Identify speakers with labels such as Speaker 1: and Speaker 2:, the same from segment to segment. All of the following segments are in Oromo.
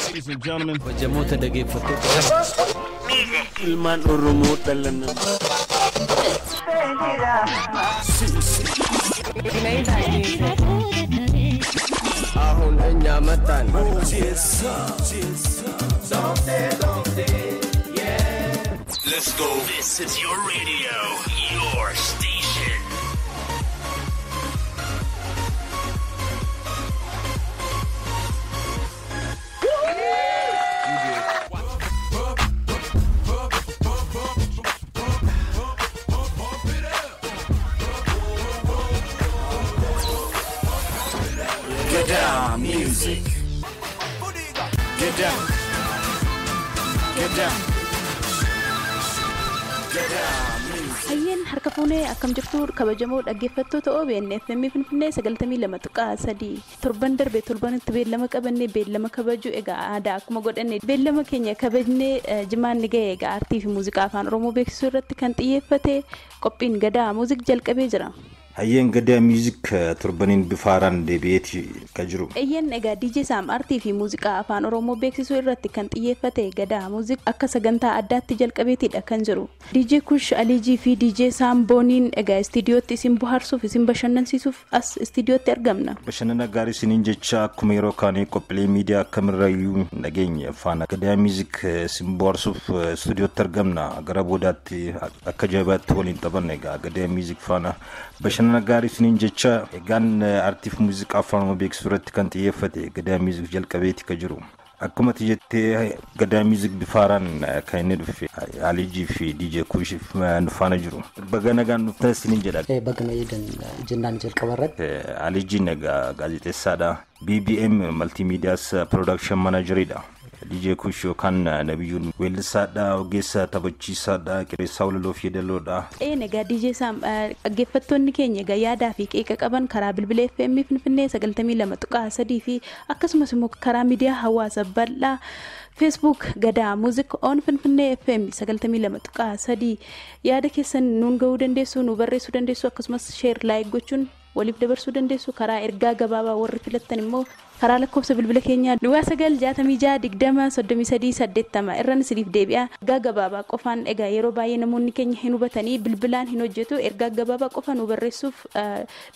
Speaker 1: Ladies and gentlemen.
Speaker 2: Kabajamoota dhaggeeffattoota.
Speaker 3: Ilmaan Oromoo dhala namaa.
Speaker 4: አሁን እኛ መጣን።
Speaker 5: Let's go. This is your radio, your station.
Speaker 3: Get down, music. Get down. Get down. Get down, music.
Speaker 6: Hayyeen harka fuunee, akkam jirtu kabajamoo dhaggeeffattoota OBN FM Finfinnee 92.3? Torban darbe torbanitti beellama qabannee beellama kabajuu egaa aadaa akkuma godhanne beellama keenya kabajnee jimaanni ga'e. Egaa aartii fi muuziqaa afaan Oromoo beeksisuu irratti kan xiyyeeffate qophiin Gadaa Muuziq jalqabee jira.
Speaker 7: Hayyeen, Gadaa Music torbaniin bifa haaraan deebi'eeti kan jiru.
Speaker 6: Eeyyeen, egaa DJ Saam, aartii fi muuziqaa afaan Oromoo beeksisuu irratti kan xiyyeeffate Gadaa Muuziq akka sagantaa addaatti jalqabeetidha kan jiru. DJ Kush Alijii fi DJ Saam Booniin egaa istiidiyootti isin bohaarsuuf, isin bashannansiisuuf as istiidiyootti argamna.
Speaker 7: Bashannana gaarii isiniin jecha, akkuma yeroo kaanii qophiilee miidiyaa akkamirrayyuu hin dhageenye faana Gadaa Music isin bohaarsuuf istiidiyootti argamna. Gara boodaatti akka ajaa'ibaatti waliin taphanna. Egaa Gadaa Music faana bashannana gaarii isiniin jecha, egaan aartii fi muuziqaa afaan Oromoo beeksisuu irratti kan xiyyeeffate Gadaa Music jalqabeeti kan jiru. Akkuma ati jettee, Gadaa Music bifa haaraan kan inni dhufe Alijii fi DJ Kushiif nu faana jiru. Baga nagaan dhuftan isiniin jedha.
Speaker 8: Baga nagaan jennaan jalqaba irratti.
Speaker 7: Alijiin egaa gaazexeessaadha. BBM Multimedias Production Manageridha. DJ Kush yookaan Nabiyyuun weellisaadha, ogeessa taphachiisaadha, qindeessaa walaloo fi yeedaloodha.
Speaker 6: Een, egaa DJ Saam, dhaggeeffattoonni keenya egaa yaadaa fi qeeqa qaban karaa bilbila FM Finfinnee 92.3 fi akkasumas immoo karaa miidiyaa hawaasaa bal'aa Facebook Gadaa Muuziq on Finfinnee FM 92.3 yaada keessan nuun gahuu dandeessu, nu barreessuu dandeessu, akkasumas share, like gochuun waliif dabarsuu dandeessu. Karaa ergaa gabaabaa warri filattan immoo karaa lakkoofsa bilbila keenyaa 0966203380 irraan isiniif deebi'a. Ergaa gabaabaa qofaan, egaa yeroo baay'ee namoonni keenya hin hubatanii, bilbilaan hin hojjetu. Ergaa gabaabaa qofa nu barreessuuf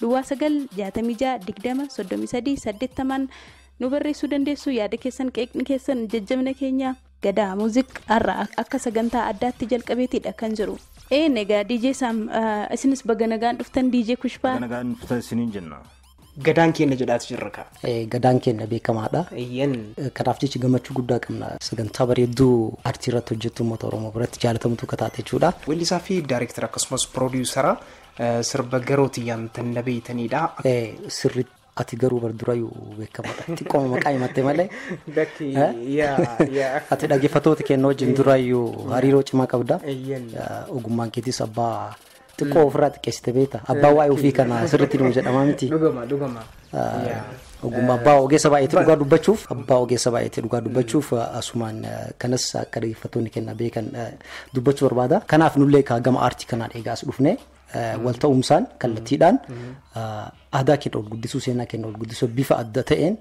Speaker 6: 0966203380 nu barreessuu dandeessu. Yaada keessan, qeeqni keessan jajjabina keenya. Gadaa Muuziq har'a akka sagantaa addaatti jalqabeetidha kan jiru. Een, egaa DJ Sam, isinis baga nagaan dhuftan, DJ Kushpaa.
Speaker 7: Baga nagaan dhuftan isiniin jenna.
Speaker 9: Gadaan keenya jedhaatu jirra ka.
Speaker 8: Gadaan keenya beekamaadha.
Speaker 9: Eeyyan.
Speaker 8: Kanaaf jecha gammachuu guddaa qabna. Sagantaa bareedduu aartii irratti hojjettu uummata Oromoo biratti jaalatamtu akka taate jechuudha.
Speaker 9: Weellisaa fi daayirektara akkasumas piroodiwusara sirba garootiyyaan tan na beeytanidha.
Speaker 8: Sirriitti ati garuu bar durayyuu beekamaadha. Xiqqooma maqaa himatte malee.
Speaker 9: Bakki yaa yaa.
Speaker 8: Ati dhaggeeffattoota keenya wajjin durayyuu hariiroo cimaa qabda.
Speaker 9: Eeyyan.
Speaker 8: Ogummaan keetis abbaa xiqqoo ofirraa xiqqeessite beekta. Abbaa waa'ee ofii kana sirriitti nu jedhamaa miti.
Speaker 9: Dhugama, dhugama.
Speaker 8: Ogummaa abbaa ogeessa baay'eetti dhugaa dubbachuuf, abbaa ogeessa baay'eetti dhugaa dubbachuuf, asumaan kanas akka dhaggeeffattoonni keenya beekan dubbachuu barbaada. Kanaaf nullee gama aartii kanaan egaa as dhufne wal ta'umsaan kallattiidhaan aadaa keenya ol guddisuu, seenaa keenya ol guddisuu, bifa adda ta'een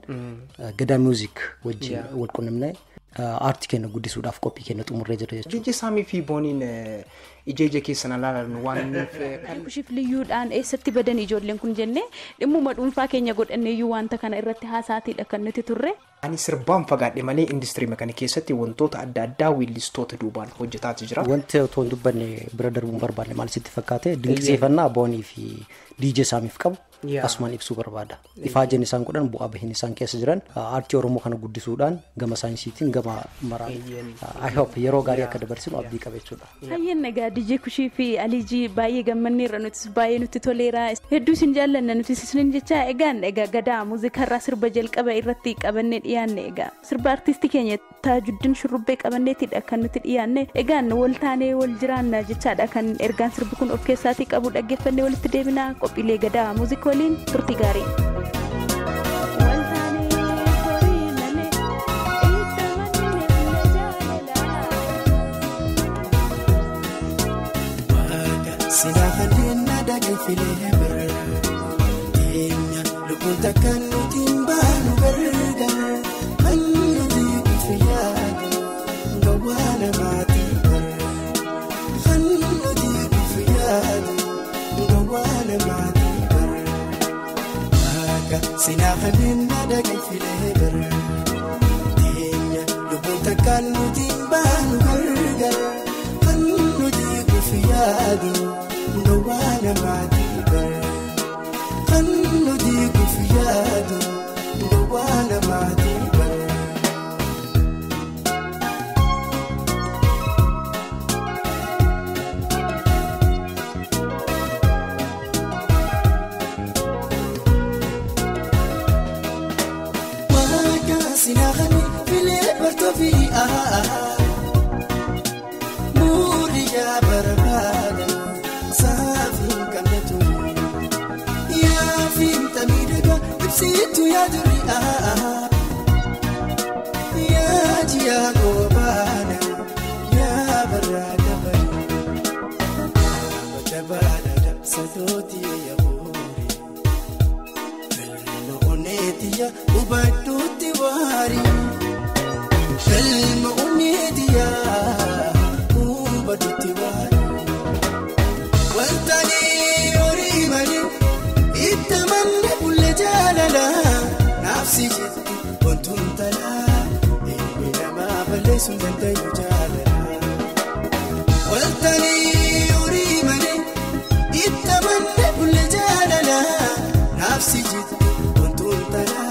Speaker 8: Gadaa Music wajjin wal qunnamne aartii keenya guddisuudhaaf qophii keenya xumurree jira jechuudha.
Speaker 9: DJ Saamii fi Booniin ija ija keessan ilaalan waan
Speaker 6: kan Kushiif liyyuudhaan eessatti badan ijoolleen kun jennee dhimmuma dhuunfaa keenya godhanneeyyuu wanta kana irratti haasaatiidha kan nuti turre.
Speaker 9: Ani sirbaan fagaadhe malee industirii kana keessatti wantoota adda addaa weellistoota duubaan hojjetaatu jira.
Speaker 8: Wanti otoo hin dubbanne bira darbuun barbaanne maal sitti fakkaate? Dinqisiifannaa Boonii fi DJ Saamiif qabu asumaan ibsuu barbaada. Ifaajeen isaan godhan, bu'aa bahiin isaan keessa jiran, aartii Oromoo kana guddisuudhaan gama saayinsiitiin gama maraan I hope yeroo gaarii akka dabarsinu abdii qaba jechuudha.
Speaker 6: Hayyeen, egaa DJ Kushii fi Alijii, baay'ee gammanneerra, nutis baay'ee nutti toleera. Hedduu isin jaallanna nutis isinin jecha. Egaan egaa Gadaa muuziqaarraa sirba jalqaba irratti qabannee dhiyaanne, egaa sirba artistii keenya Taajuddin Shurrubbee qabanneetidha kan nuti dhiyaanne. Egaan wal taanee wal jiraanna jechaadha kan ergaan sirbi kun of keessaatii qabu. Dhaggeeffannee walitti deebinaa, qophiilee Gadaa muuziqaa waliin turtii gaarii. Wal taanee horii malee, itti manneen jaalalaa.
Speaker 4: Silaa kanneen dhaggeeffilee bara keenya lubbuun takka nuti hin baanu gargar kan nuti kufe. filee bara. Teenya lubbuun takkaan nuti baanu gargar. Kan nuti kufi yaadu gowwaa namaati bara. Kan nuti kufi yaadu gowwaa namaati bara. Sinaakhani filee bartoofii muuriyaa barbaada saafiin qabne ture yaafiin tamiidhagaa ibsituu yaadurri yaajiyaa goobaana yaa barraa dabale dabaala dabsatootii yaabure galma oneetiya hubadhuutti waari galma oneetiya hubadhuutti waari waltanii horii malee itti amanne bulle jaalala naafsi jetti wantuun talaa ilmi namaa balleessuun danda'u jaalala waltanii horii malee itti amanne bulle jaalala naafsi jetti wantuun talaa.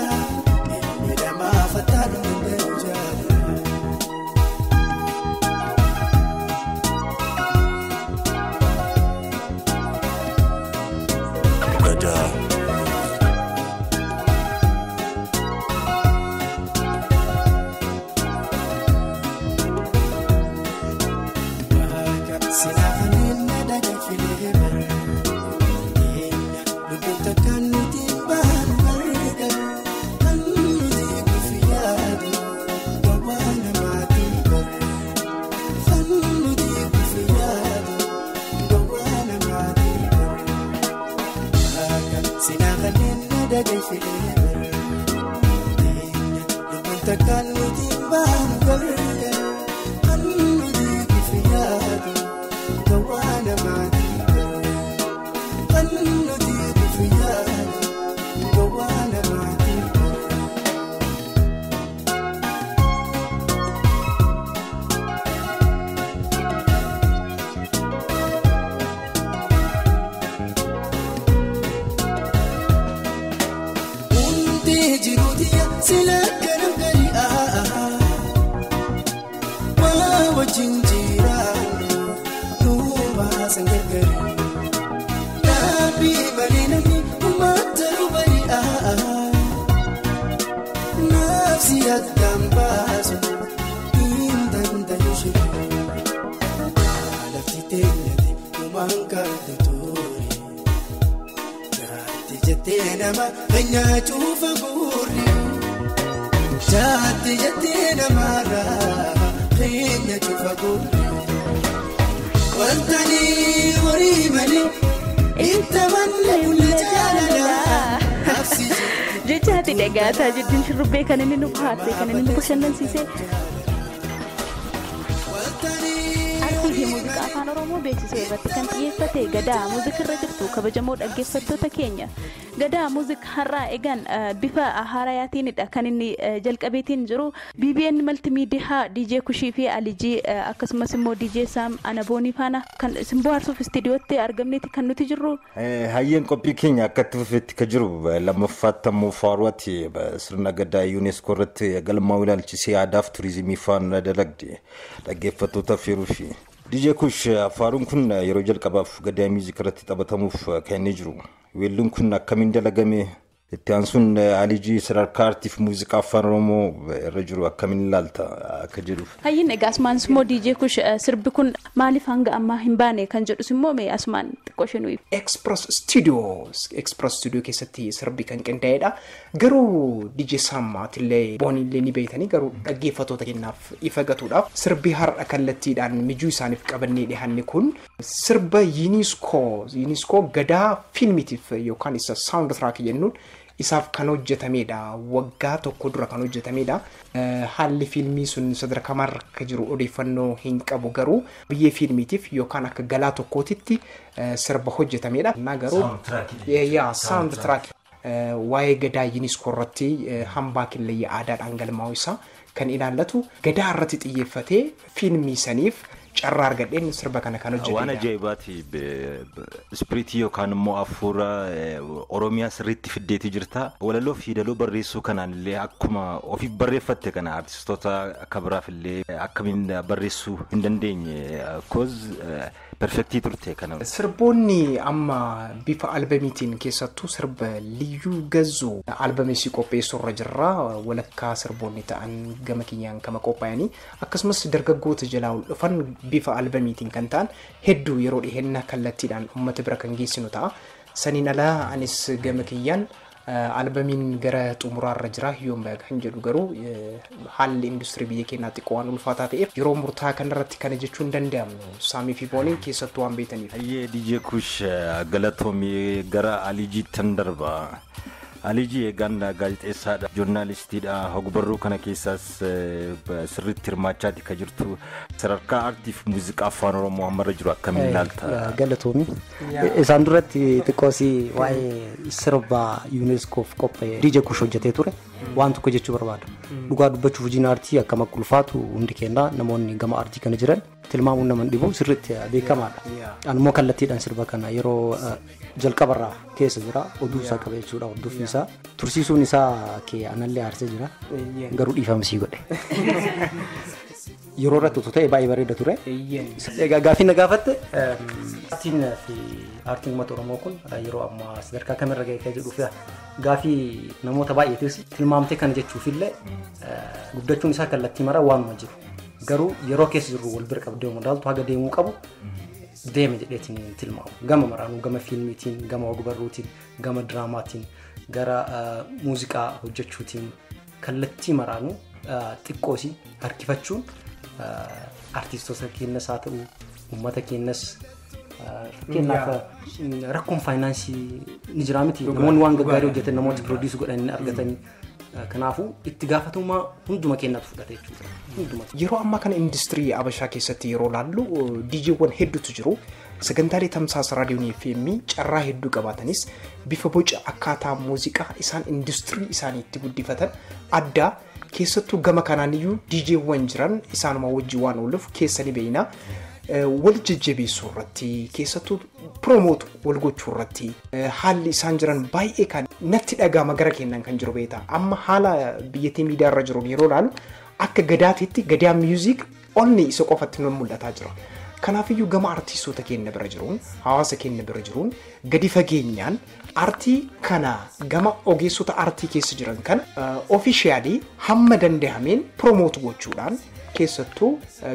Speaker 6: Jechaati dhagaataa jechuun shurrubbee kan inni nu bohaarse kan inni nu bashannansiise. Aartii fi muuziqaa afaan Oromoo beeksisuu irratti kan xiyyeeffate gadaa muuziqaa irra jirtu kabajamoo dhaggeeffattoota keenya. Gadaa muuziqaa har'aa eegan bifa haarayaatiinidha kan inni jalqabeetiin jiru. BBN Maltimiidiyaa DJ Kushii fi Alijii akkasumas immoo DJ Sam Anaboonii faana kan isin bohaarsuuf istiidiyootti argamneeti kan nuti jirru.
Speaker 7: Hayyeen qophii keenya akkatti fufeetti kan jiru lammaffaatti ammoo faaruwaati sirna gadaa UNESCO irratti galmaa'uu ilaalchisee aadaa fi turizimii faana dalagde dhaggeeffattoota feeruu fi DJ Kush faaruun kun yeroo jalqabaaf gadaa muuziqaa irratti taphatamuuf kan inni jiru. Weelluun kun akkamiin dalagame? Itti aansuun Alijii sadarkaa aartii fi muuziqaa afaan Oromoo irra jiru akkamiin ilaalta akka jedhuuf.
Speaker 6: Hayyin egaa asumaan immoo DJ Kush sirbi kun maaliif hanga ammaa hin baane kan jedhus immoo mee asumaan xiqqoo ishee nuyi.
Speaker 9: Express Studio keessatti sirbi kan qindaa'edha. Garuu DJ Sammaatillee Boonillee ni beeytanii garuu dhaggeeffattoota kennaaf ifa gatuudhaaf sirbi har'a kallattiidhaan mijuu isaaniif qabannee dhiyaanne kun sirba UNESCO gadaa fiilmiitiif yookaan isa saawundi tiraak jennuun isaaf kan hojjetamedha. Waggaa tokko dura kan hojjetamedha. Haalli fiilmii sun sadarkaa maal akka jiru odeeffannoo hin qabu garuu biyyee fiilmiitiif yookaan akka galaa tokkootitti sirba hojjetamedha. Garuu yaa saawundi tiraak. Waa'ee gadaa UNESCO irratti hambaa killayya aadaadhaan galmaa'u isaa kan ilaallatu gadaa irratti xiyyeeffatee fiilmii saniif carraa argadheen sirba kana kan hojjetedha.
Speaker 7: Waan ajaa'ibaati. Ispiriitii yookaan immoo hafuura Oromiyaa sirriitti fiddeetii jirta. Walaloo fi yeedaloo barreessuu kanaan illee akkuma ofiif barreeffatte kana artistoota akka biraaf illee akkamiin barreessuu hin dandeenye. Koz perfektii turte kana.
Speaker 9: Sirboonni amma bifa albamiitiin keessattuu sirba Liyyuu Gazzuu albamii qopheessuu irra jirra. Walakkaa sirboonni ta'an gama kiyyaan kama qophaa'anii akkasumas dargaggoota jalaa ol dhufan bifa albamiitiin kan ta'an hedduu yeroo dhiheenna kallattiidhaan uummata bira kan geessinu ta'a. Saniin alaa anis gama kiyyaan albamiin gara xumuraarra jira yoom kan jedhu garuu haalli industirii biyya keenyaa xiqqoo waan ulfaataa ta'eef yeroo murtaa'aa kanarratti kana jechuun hin danda'amnu. Saamii fi Booniin keessattuu waan beekaniif.
Speaker 7: Hayyee DJ Kush galatoomii gara Aliijiittan darba. Aliijii eegaan gaazexeessaadha, joornaalistiidha, hogbarruu kana keessaas sirriitti hirmaachaati kan jirtu. Sadarkaa aartii fi muuziqaa afaan Oromoo ammarra jiru akkamiin ilaalta?
Speaker 8: Galatoomi. Isaan duratti xiqqoosii waa'ee sirba UNESCOf qophaa'e DJ Kush hojjetee ture. Waan tokko jechuu barbaada. Dhugaa dubbachuuf hojiin aartii akkam akka ulfaatu hundi keenya namoonni gama aartii kana jiran tilmaamuun nama hin dhibu sirriitti beekamaadha. Ani immoo kallattiidhaan sirba kana yeroo jalqabarraa keessa jira oduu isaa qaba jechuudha hordoffii isaa tursiisuun isaa kee anallee aarsee jira garuu dhiifama sii godhe. Yeroo irratti otoo ta'e baay'ee bareeda ture. Egaa gaaffii na gaafatte aartiin fi aartiin uummata Oromoo kun yeroo ammaa sadarkaa kamirra ga'e kan jedhuuf gaaffii namoota baay'eetis tilmaamtee kana jechuufillee guddachuun isaa kallattii maraa waanuma jiru. Garuu yeroo keessa jirru wal bira qabdee madaaltu haga deemuu qabu deeme jedheetiin tilmaamu. Gama maraanuu gama fiilmiitiin, gama ogbarruutiin, gama diraamaatiin, gara muuziqaa hojjechuutiin kallattii maraanuu xiqqoosii harkifachuun artistoota keenyas haa ta'u uummata keenyas fakkeenyaaf rakkoon faayinaansii ni jira miti. Namoonni waan gaggaarii hojjetan namoota piroodiis godhanii argatanii kanaafuu itti gaafatamummaa hunduma keenyatu fudhate jechuudha. Hunduma.
Speaker 9: Yeroo ammaa kana industirii Abashaa keessatti yeroo laallu DJwwan hedduutu jiru. Sagantaalee tamsaasa raadiyoonii FM carraa hedduu qabaatanis bifa boca akkaataa muuziqaa isaan industirii isaanii itti guddifatan adda keessattuu gama kanaan iyyuu DJwwan jiran isaanuma wajjin waan ooluuf keessa ni beekna. Wal jajjabeessuu irratti keessattuu promote wal gochuu irratti haalli isaan jiran baay'ee kan natti dhaga'ama gara keenyaan kan jiru beektaa. Amma haala biyyattii miidiyaa irra jiruun yeroo ilaalu akka gadaatiitti gadaa miuziik onni isa qofatti nu mul'ataa jira. Kanaafiyyuu gama artistoota keenya bira jiruun hawaasa keenya bira jiruun gadi fageenyaan aartii kana gama ogeessota aartii keessa jiran kana ofiishaalii hamma danda'ameen promote gochuudhaan keessattuu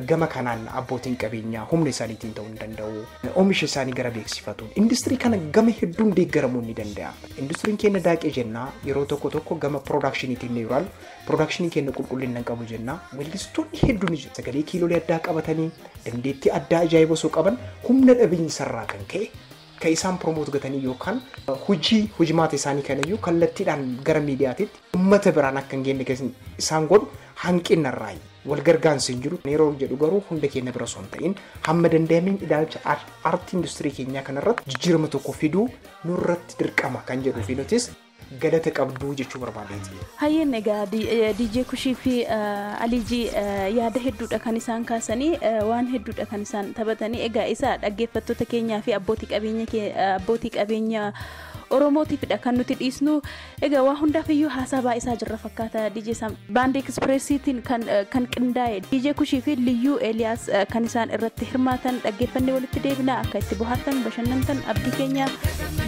Speaker 9: gama kanaan abbootiin qabeenyaa humna isaaniitiin ta'uu hin danda'u. Oomisha isaanii gara beeksifatuun industirii kana gama hedduun deeggaramuu ni danda'a. Industiriin keenya daaqee jennaa yeroo tokko tokko gama piroodaakshiniitiin ni ilaalu. Piroodaakshiniin keenya qulqullina hin qabu jennaa. Weellistoonni hedduun ni jiru. Sagalee kiiloolee addaa qabatanii dandeettii addaa ajaa'iba osoo qaban humna dhabiinsarraa kan ka'e kan isaan promoot godhanii yookaan hojii hojimaata isaanii kanayyuu kallattiidhaan gara miidiyaatiitti uummata biraan akka hin geenye isaan godhu hanqinarraayi. Wal gargaarsi hin jiru. Yeroo jedhu garuu hunda keenya bira osoo hin ta'in hamma danda'ameen ilaalcha aartii industirii keenyaa kanarratti jijjiirama tokko fiduu nurratti dirqama kan jedhu fi nutis galata qabduu jechuu barbaadeeti.
Speaker 6: Hayyeen egaa DJ Kushii fi Aliijii yaada hedduudha kan isaan kaasanii waan hedduudha kan isaan taphatanii egaa isa dhaggeeffattoota keenyaa fi abbootii qabeenyaa Oromootiifidha kan nuti dhiisnu. Egaa waa hundaafiyyuu haasaa baay'isaa jirra fakkaata DJ Sam. Baandii Ekspreesiitiin kan qindaa'e DJ Kushii fi Liyyuu Eeliyaas kan isaan irratti hirmaatan dhaggeeffannee walitti deebina akka itti bohaartan bashannantan abdii keenya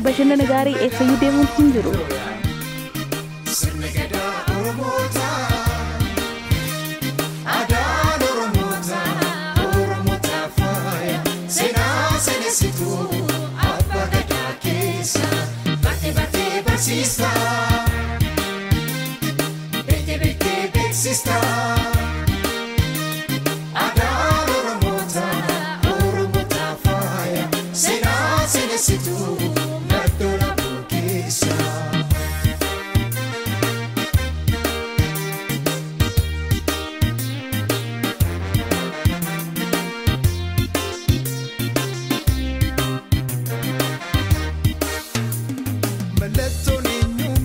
Speaker 6: bashannana gaarii eessayyuu deemuun hin jiru.
Speaker 4: Sirni gadaa Oromoota, aadaan Oromoota, Oromoota faaya, seenaa seenessituu abbaa gadaa keessa. Baatee baatee barsiista, beekte beekte beeksista. Aadaan Oromoota, Oromoota faaya, seenaa seenessituu madda lammuu keessa. Mallattoon eenyummaa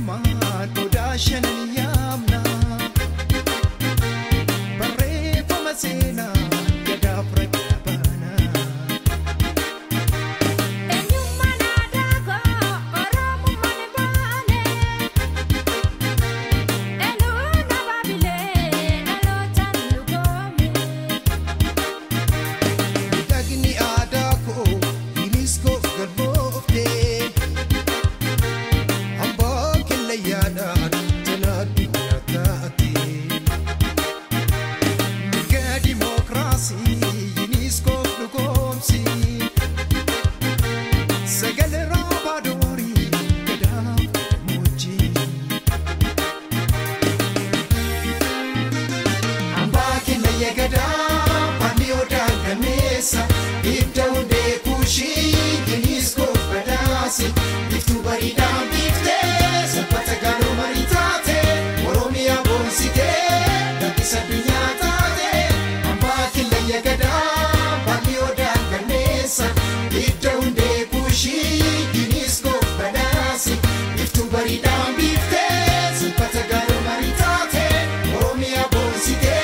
Speaker 4: Killayya gadaa balli odaan gameessa idda hundee kuushii giniiskoof badhaase biftuu bariidhaan biiftee sabbata galoo marii taate Oromiyaa boonsitee gaddisa addunyaa taate hambaa killayya gadaa balli odaan gameessa idda hundee kuushii giniiskoof badhaase biftuu bariidhaan biiftee sabbata galoo marii taate Oromiyaa boonsitee.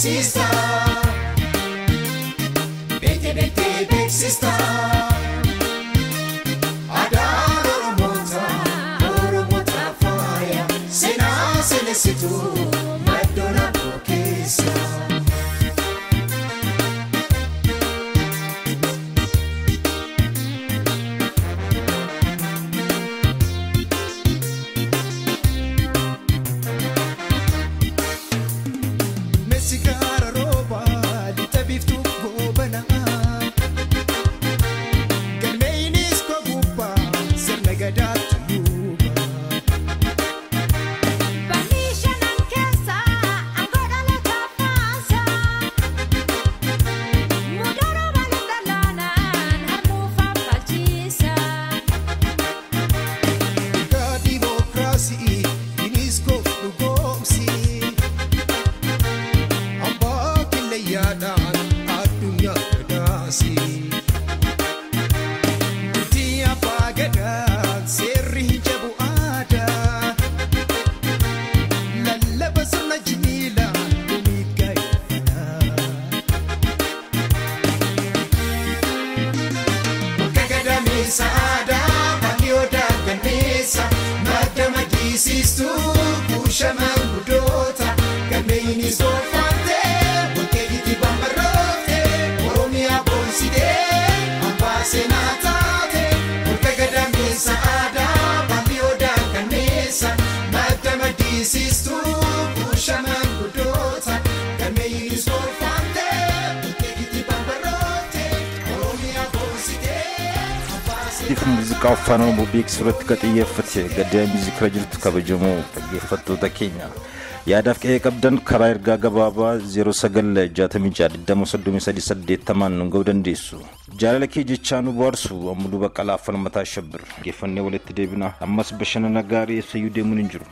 Speaker 4: Sister, bete bete big sister. Adaan Oromota, Oromota fire. Sena senesitu, Madonna bokesa.
Speaker 7: Muuziqaa afaan Oromoo beeksisuu irratti kan xiyyeeffate Gadaa Miuzik irra jirtu kabajamoo dhaggeeffattoota keenya. Yaadaaf qe'ee qabdan karaa ergaa gabaabaa 0966 2033 80 nu ga'uu dandeessu. Jaalala kee jechaa nu bohaarsu Ammuluu Baqqalaa Falmataa Shabbir. Dhaggeeffannee walitti deebina. Ammas bashannana gaarii eessayyuu deemuun hin jiru.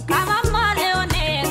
Speaker 1: Come on, Leone,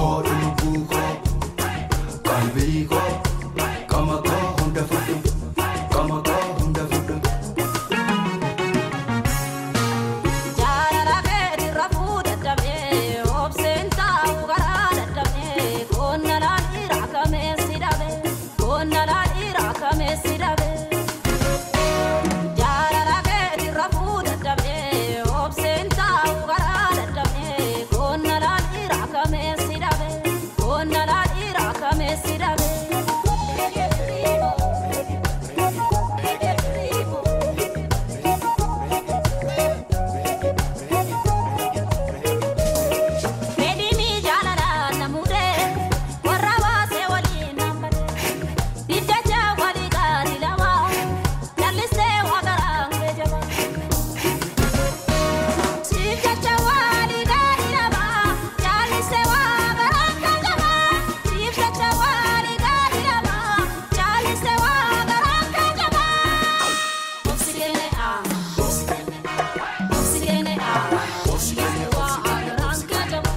Speaker 4: Koodhu lubbuu koo qalbii koo qama koo hunda fudhu qama koo hunda fudhu.
Speaker 1: Jaalala keetirra fuudhadhamee obseen taa'u karaa dadhabee qonna dhiiraa kameessi dhabee qonna dhiiraa kameessi dhabee. Jaalala keetirra fuudhadhamee obseen taa'u karaa dadhabee qonna dhiiraa kameessi dhabee qonna dhiiraa kameessi dhabee. Fedhii jaalala namuudee warra baasee waliin hambate diddacha walii gaarii lama jallisee waa garaan geejjaba. Diddacha walii gaarii lama jallisee waa garaan geejjaba. Diddacha walii gaarii lama jallisee waa garaan geejjaba. Oksigeene aa oksigeene aa oksigeene waa garaan geejjaba.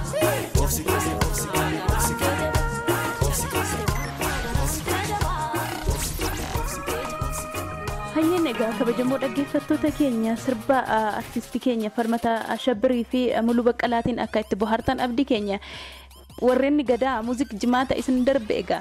Speaker 6: Hayyeen egaa kabajamoo dhaggeeffattoota keenya sirba artistii keenya Falmataa Ashabbirii fi Muluu Baqqalaatiin akka itti bohaartan abdii keenya warreen gadaa muuziq jimaata isin darbe egaa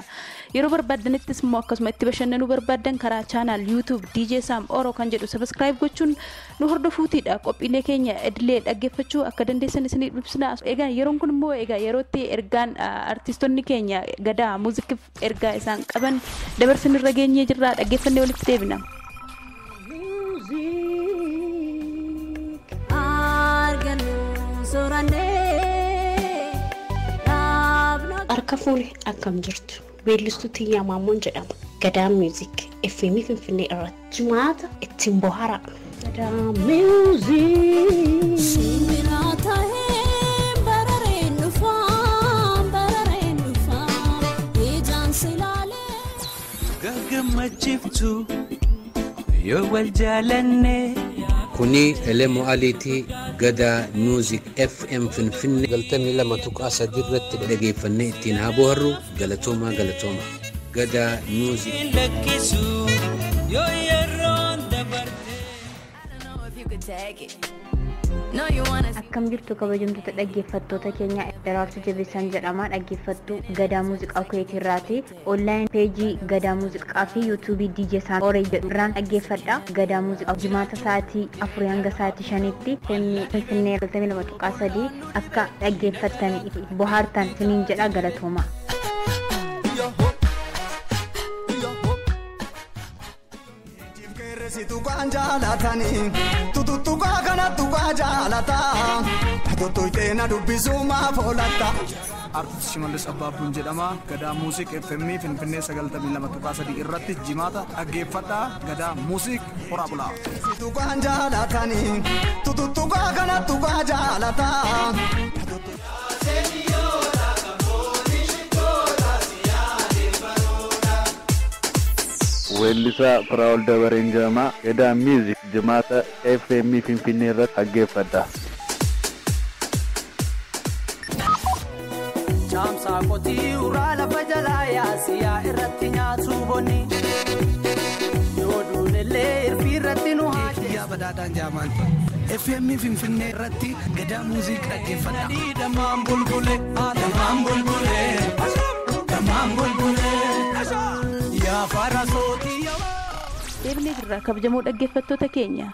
Speaker 6: yeroo barbaaddanittis immoo akkasuma itti bashannanuu barbaaddan karaa chaanaal YouTube DJ Sam Oro kan jedhu subscribe gochuun nu hordofuutiidha qophiilee keenya idilee dhaggeeffachuu akka dandeessan isin ibsina. Egaa yeroon kun immoo egaa yerootti ergaan artistoonni keenya gadaa muuziqiif ergaa isaan qaban dabarsan irra geenyee jirra dhaggeeffannee walitti deebina.
Speaker 10: Harka fuune akkam jirtu weellistuu Tiyyaa Maammoon jedhama. Gadaa Muuziq FM Finfinnee irratti jimaata ittiin bohaara. Gadaa Muuziq.
Speaker 1: Simbira ta'ee barareen dhufaa barareen dhufaa ijaan si ilaalee.
Speaker 2: Gaggammachiiftu yoo wal jaalanne.
Speaker 11: Kuni Elemo Aliitii Gadaa Muuziq FM Finfinnee 92.3 irratti dhaggeeffannee ittiin haa bohaarru galatooma galatooma. Gadaa Muuziq.
Speaker 2: Lakkisu yoo yeroon dabarte.
Speaker 12: Akkam jirtu kabajamtoota dhaggeeffattoota keenya Daraartuu Jabeessaan jedhama. Dhaggeeffattuu Gadaa Muuziqaa Kuweetirraati. Onlaayin peejii Gadaa Muuziqaa fi yuutuubii DJ Sam Oro jedhu irraan dhaggeeffadha. Gadaa Muuziqaa jimaata sa'aatii 4 hanga sa'aatii 5tti Finfinnee 92.3 akka dhaggeeffattan bohaartan isiniin jedha galatooma.
Speaker 4: Tuqaan jaalatanii tuttuqaa kana tuqaa jaalataa tuttuqee na dubbisuu maaf oolatta.
Speaker 13: Artist Shimallis Abbaabbuun jedhama. Gadaa Muuziq FM Finfinnee 92.3 irratti jimaata dhaggeeffadhaa. Gadaa Muuziq horaa bulaa.
Speaker 4: Tuqaan jaalatanii tuttuqaa kana tuqaa jaalataa.
Speaker 14: Weellisaa Firaa'ol Dabareen jedhama. Gadaa Muuziq jimaata FM Finfinnee irratti dhaggeeffadha.
Speaker 2: Caamsaa qotii uraa lafa jalaa yaasiyaa irratti nyaatu bonni. Yoo duunellee irfi irratti nu haa
Speaker 15: Kiyyaa badhaadhaan jaamaan FM Finfinnee irratti Gadaa Muuziq dhaggeeffadha.
Speaker 2: Damaan bulbulee, damaan bulbulee, damaan bulbulee. Yaa farasootii yaa.
Speaker 6: Deebinee jirra kabajamoo dhaggeeffattoota keenya.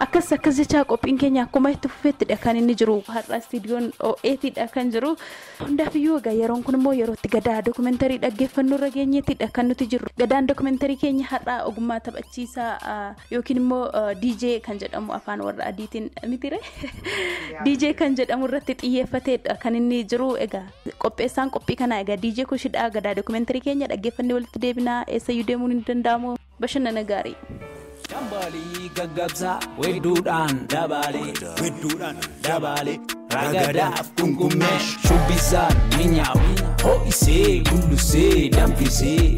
Speaker 6: Akkas akkas jechaa qophiin keenya akkuma itti fufeettidha kan inni jiru. Har'a istiidiyoon OATdha kan jiru. Hundaafiyyuu egaa yeroon kun immoo yerootti gadaa dookumentarii dhaggeeffannoo irra geenyettidha kan nuti jirru. Gadaan dookumentarii keenya har'a ogummaa taphachiisaa yookiin immoo DJ kan jedhamu afaan warra adiitiin mitire. DJ kan jedhamu irratti xiyyeeffateedha kan inni jiru. Egaa qopheessaan qophii kanaa egaa DJ Kushidha. Gadaa dookumentarii keenya dhaggeeffannee walitti deebinaa. Eessayyuu deemuun hin danda'amu. Bashannana gaarii.
Speaker 2: Dambalii gaggabsaa wedduudhaan dabaalee wedduudhaan dabaalee ragadaaf kunkummee shubbisaan ni nyaawu ho'isee bullusee danfisee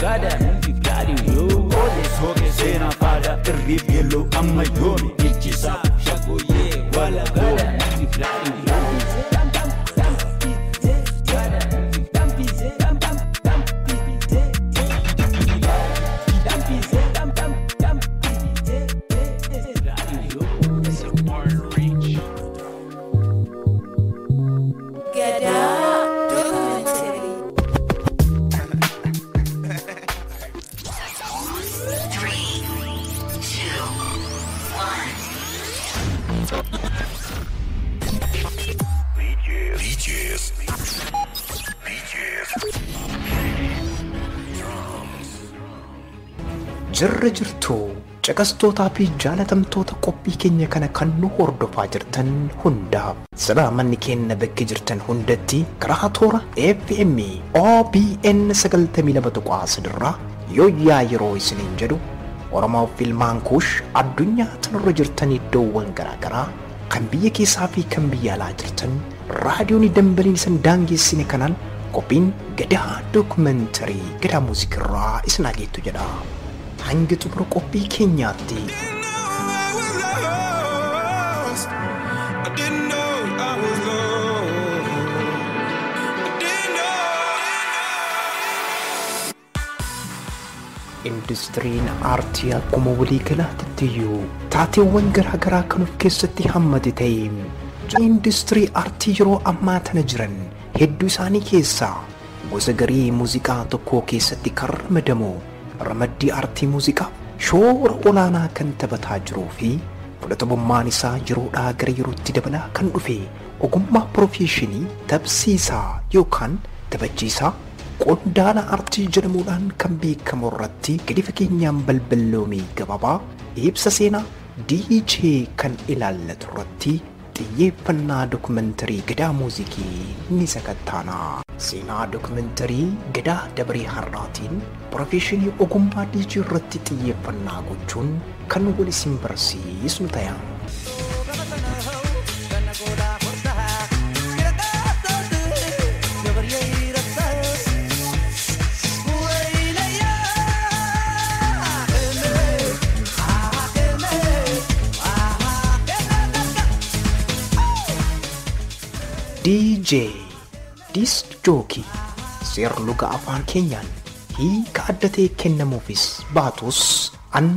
Speaker 2: gadaan gaadhiyoo oole sooke seenaa faada irriif geelloo amma yoomi ijjisaa shaggooyyee wala gadaan gaadhiyoo.
Speaker 9: Jirra jirtu caqastootaa fi jaalatamtoota qophii keenya kana kan nu hordofaa jirtan hundaaf salaamanni keenya bakka jirtan hundatti karaa toora FM OBN 92.3 irraa yooyyaa yeroo isiniin jedhu Oromoo filmaan kuush addunyaa tanarra jirtan iddoowwan garaagaraa kan biyya keessaa fi kan biyya alaa jirtan raadiyoon dambaliin isin daangeessine kanaan qophiin Gadaa dookumentarii Gadaa muuziqirraa isin hageettu jedha. Hanga xumura qophii keenyaatti Industiriin aartii akkuma waliigalaatti iyyuu taateewwan garaagaraa kan of keessatti hammate ta'e industirii aartii yeroo ammaa tana jiran hedduu isaanii keessaa gosa garii muuziqaa tokko keessatti kan ramadamu ramaddii aartii muuziqaa shoora olaanaa kan taphataa jiruu fi fudhatamummaan isaa yeroodhaa gara yerootti dabalaa kan dhufe ogummaa pirofeeshinii tapsiisaa yookaan taphachiisaa qondaala aartii jedhamuudhaan kan beekamu irratti gadi fageenyaan balballoomii gabaabaa ibsa seenaa DJ kan ilaallatu irratti xiyyeeffannaa dookumentarii Gadaa muuziqii ni sakattaana. Seenaa dookumentarii Gadaa dabaree har'aatiin pirofeeshinii ogummaa DJ irratti xiyyeeffannaa gochuun kan wal isin barsiisnu ta'a. DJ Disc Jockey seerluga afaan keenyaan hiika adda ta'e kennamuufis baatus an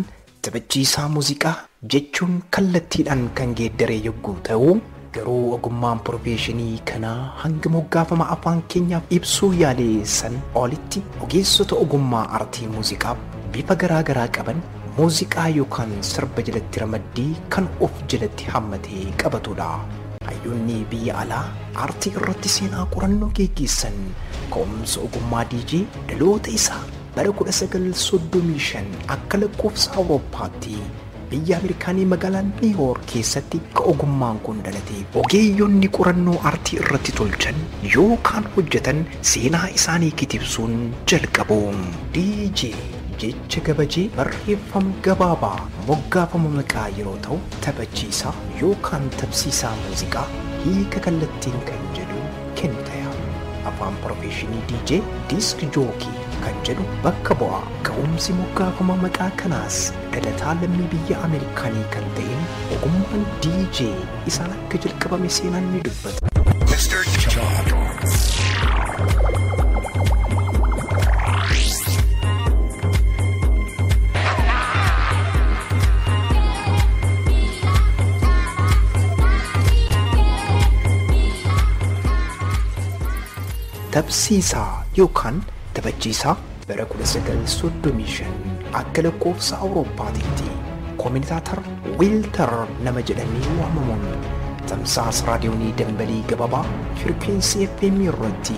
Speaker 9: taphachiisaa muuziqaa jechuun kallattiidhaan kan geeddaree yogguu ta'u garuu ogummaan pirofeeshinii kanaa hanga moggaafama afaan keenyaaf ibsuu yaalee san olitti ogeessota ogummaa aartii muuziqaaf bifa garaagaraa qaban muuziqaa yookaan sirba jalatti ramaddii kan of jalatti hammatee qabatudha. Hayyoonni biyya alaa aartii irratti seenaa qorannoo geggeessan ka'umsa ogummaa DJ dhaloota isaa bara 1935 akka lakkoofsa Awurooppaatti biyya Ameerikaanii magaalaa Niiwoork keessatti ka ogummaan kun dhalate ogeeyyonni qorannoo aartii irratti tolchan yookaan hojjetan seenaa isaanii kitibsuun jalqabu. DJ jecha gabajee barreeffama gabaabaa moggaafama maqaa yeroo ta'u taphachiisaa yookaan tapsiisaa muuziqaa hiika kallattiin kan jedhu kennu ta'a. Afaan pirofeeshinii DJ Disc Jockey kan jedhu bakka bu'a. Ka'umsi moggaafama maqaa kanaas dhalataa lammii biyya Ameerikaanii kan ta'een ogummaan DJ isaan akka jalqabame seenaan ni dubbata.
Speaker 5: Mr. John.
Speaker 9: Tapsiisaa yookaan taphachiisaa bara 1935 akka lakkoofsa Awurooppaatitti koominitaatar Wiiltar nama jedhamee waamamuun tamsaasa raadiyoonii dambalii gabaabaa firikweensii FM irratti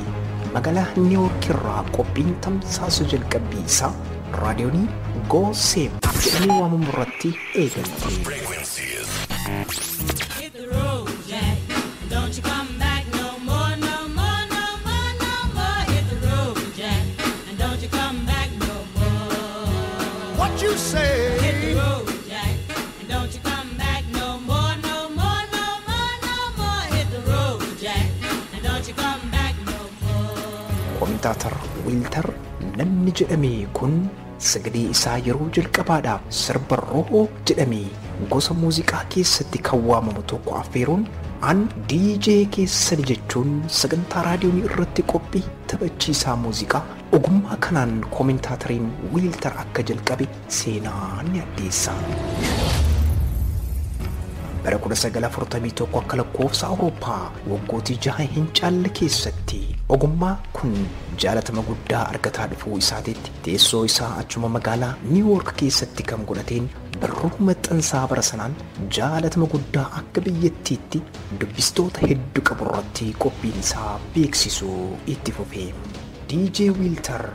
Speaker 9: magaalaa Niiwoork irraa qophiin tamsaasa jalqabbii isaa raadiyoonii Gooseef jedhamee waamamu irratti eegalte.
Speaker 1: Hit the road, Jack. Don't you come back no more, no more, no more, no more. Hit the road, Jack. And don't you come back no more.
Speaker 15: What you say?
Speaker 1: Hit the road, Jack. And don't you come back no more, no more, no more, no more. Hit the road, Jack. And don't you come back no more.
Speaker 9: Koomintaatar Wiiltar namni jedhame kun sagalee isaa yeroo jalqabaadhaaf sirba ro'oo jedhamee gosa muuziqaa keessatti kan waamamu tokko affeeruun an DJ keessan jechuun sagantaa raadiyoonii irratti qophii taphachiisaa muuziqaa ogummaa kanaan koomintaatariin Wiiltar akka jalqabe seenaa ni addeessa. Bara 1941 akka lakkoofsa Awurooppaa waggootii jaha hin caalle keessatti ogummaa kun jaalatama guddaa argataa dhufuu isaatiitti teessoo isaa achuma magaalaa Niiwoork keessatti kan godhateen barruu maxxansaa bara sanaan jaalatama guddaa akka biyyattiitti dubbistoota hedduu qabu irratti qophiin isaa beeksisuu itti fufe. DJ Wiiltar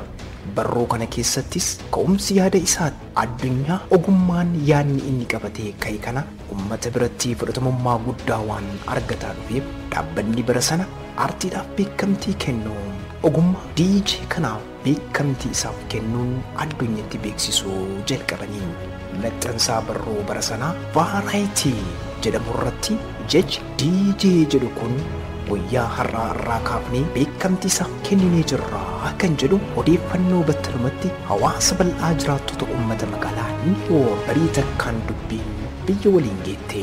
Speaker 9: Barruu kana keessattis ka'umsi yaada isaa addunyaa ogummaan yaadni inni qabatee ka'e kana uummata biratti fudhatamummaa guddaa waan argataa dhufeef dhaabbanni bara sana aartiidhaaf beekamtii kennu ogummaa DJ kanaaf beekamtii isaaf kennuun addunyaatti beeksisuu jalqabanii. Maxxansaa barruu bara sanaa Variety jedhamu irratti jechi DJ jedhu kun guyyaa har'aa irraa kaafnee beekamtii isaaf kenninee jirra kan jedhu odeeffannoo battalumatti hawaasa bal'aa jiraattota uummata magaalaa Niiwoor barii takkaan dubbiin biyya waliin geette.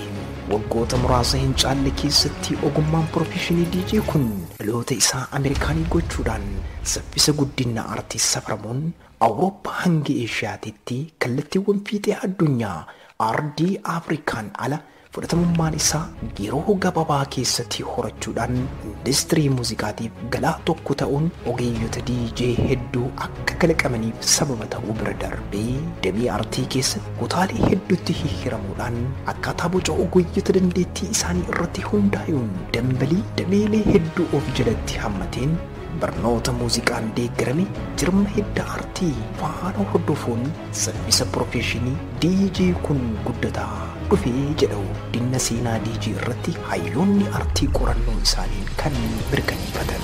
Speaker 9: Waggoota muraasa hin caalle keessatti ogummaan piroofeshinii DJ kun dhaloota isaa Ameerikaanii gochuudhaan saffisa guddina aartii safaramuun Awurooppaa hanga Eeshiyaatitti kallattiiwwan fiixee addunyaa aardii Afrikaan ala fudhatamummaan isaa yeroo gabaabaa keessatti horachuudhaan industirii muuziqaatiif galaa tokko ta'uun ogeeyyota DJ hedduu akka kalaqamaniif sababa ta'uu bira darbee damee aartii keessatti kutaalee hedduutti hihiramuudhaan akkaataa boca ogeeyyota dandeettii isaanii irratti hundaa'uun dambalii dameelee hedduu of jalatti hammateen barnoota muuziqaan deeggarame jirma hidda aartii faana hordofuun saffisa piroofeshinii DJ kun guddataa dhufee jedhu dinna seenaa DJ irratti hayyoonni aartii qorannoo isaaniin kan mirkaneeffatan.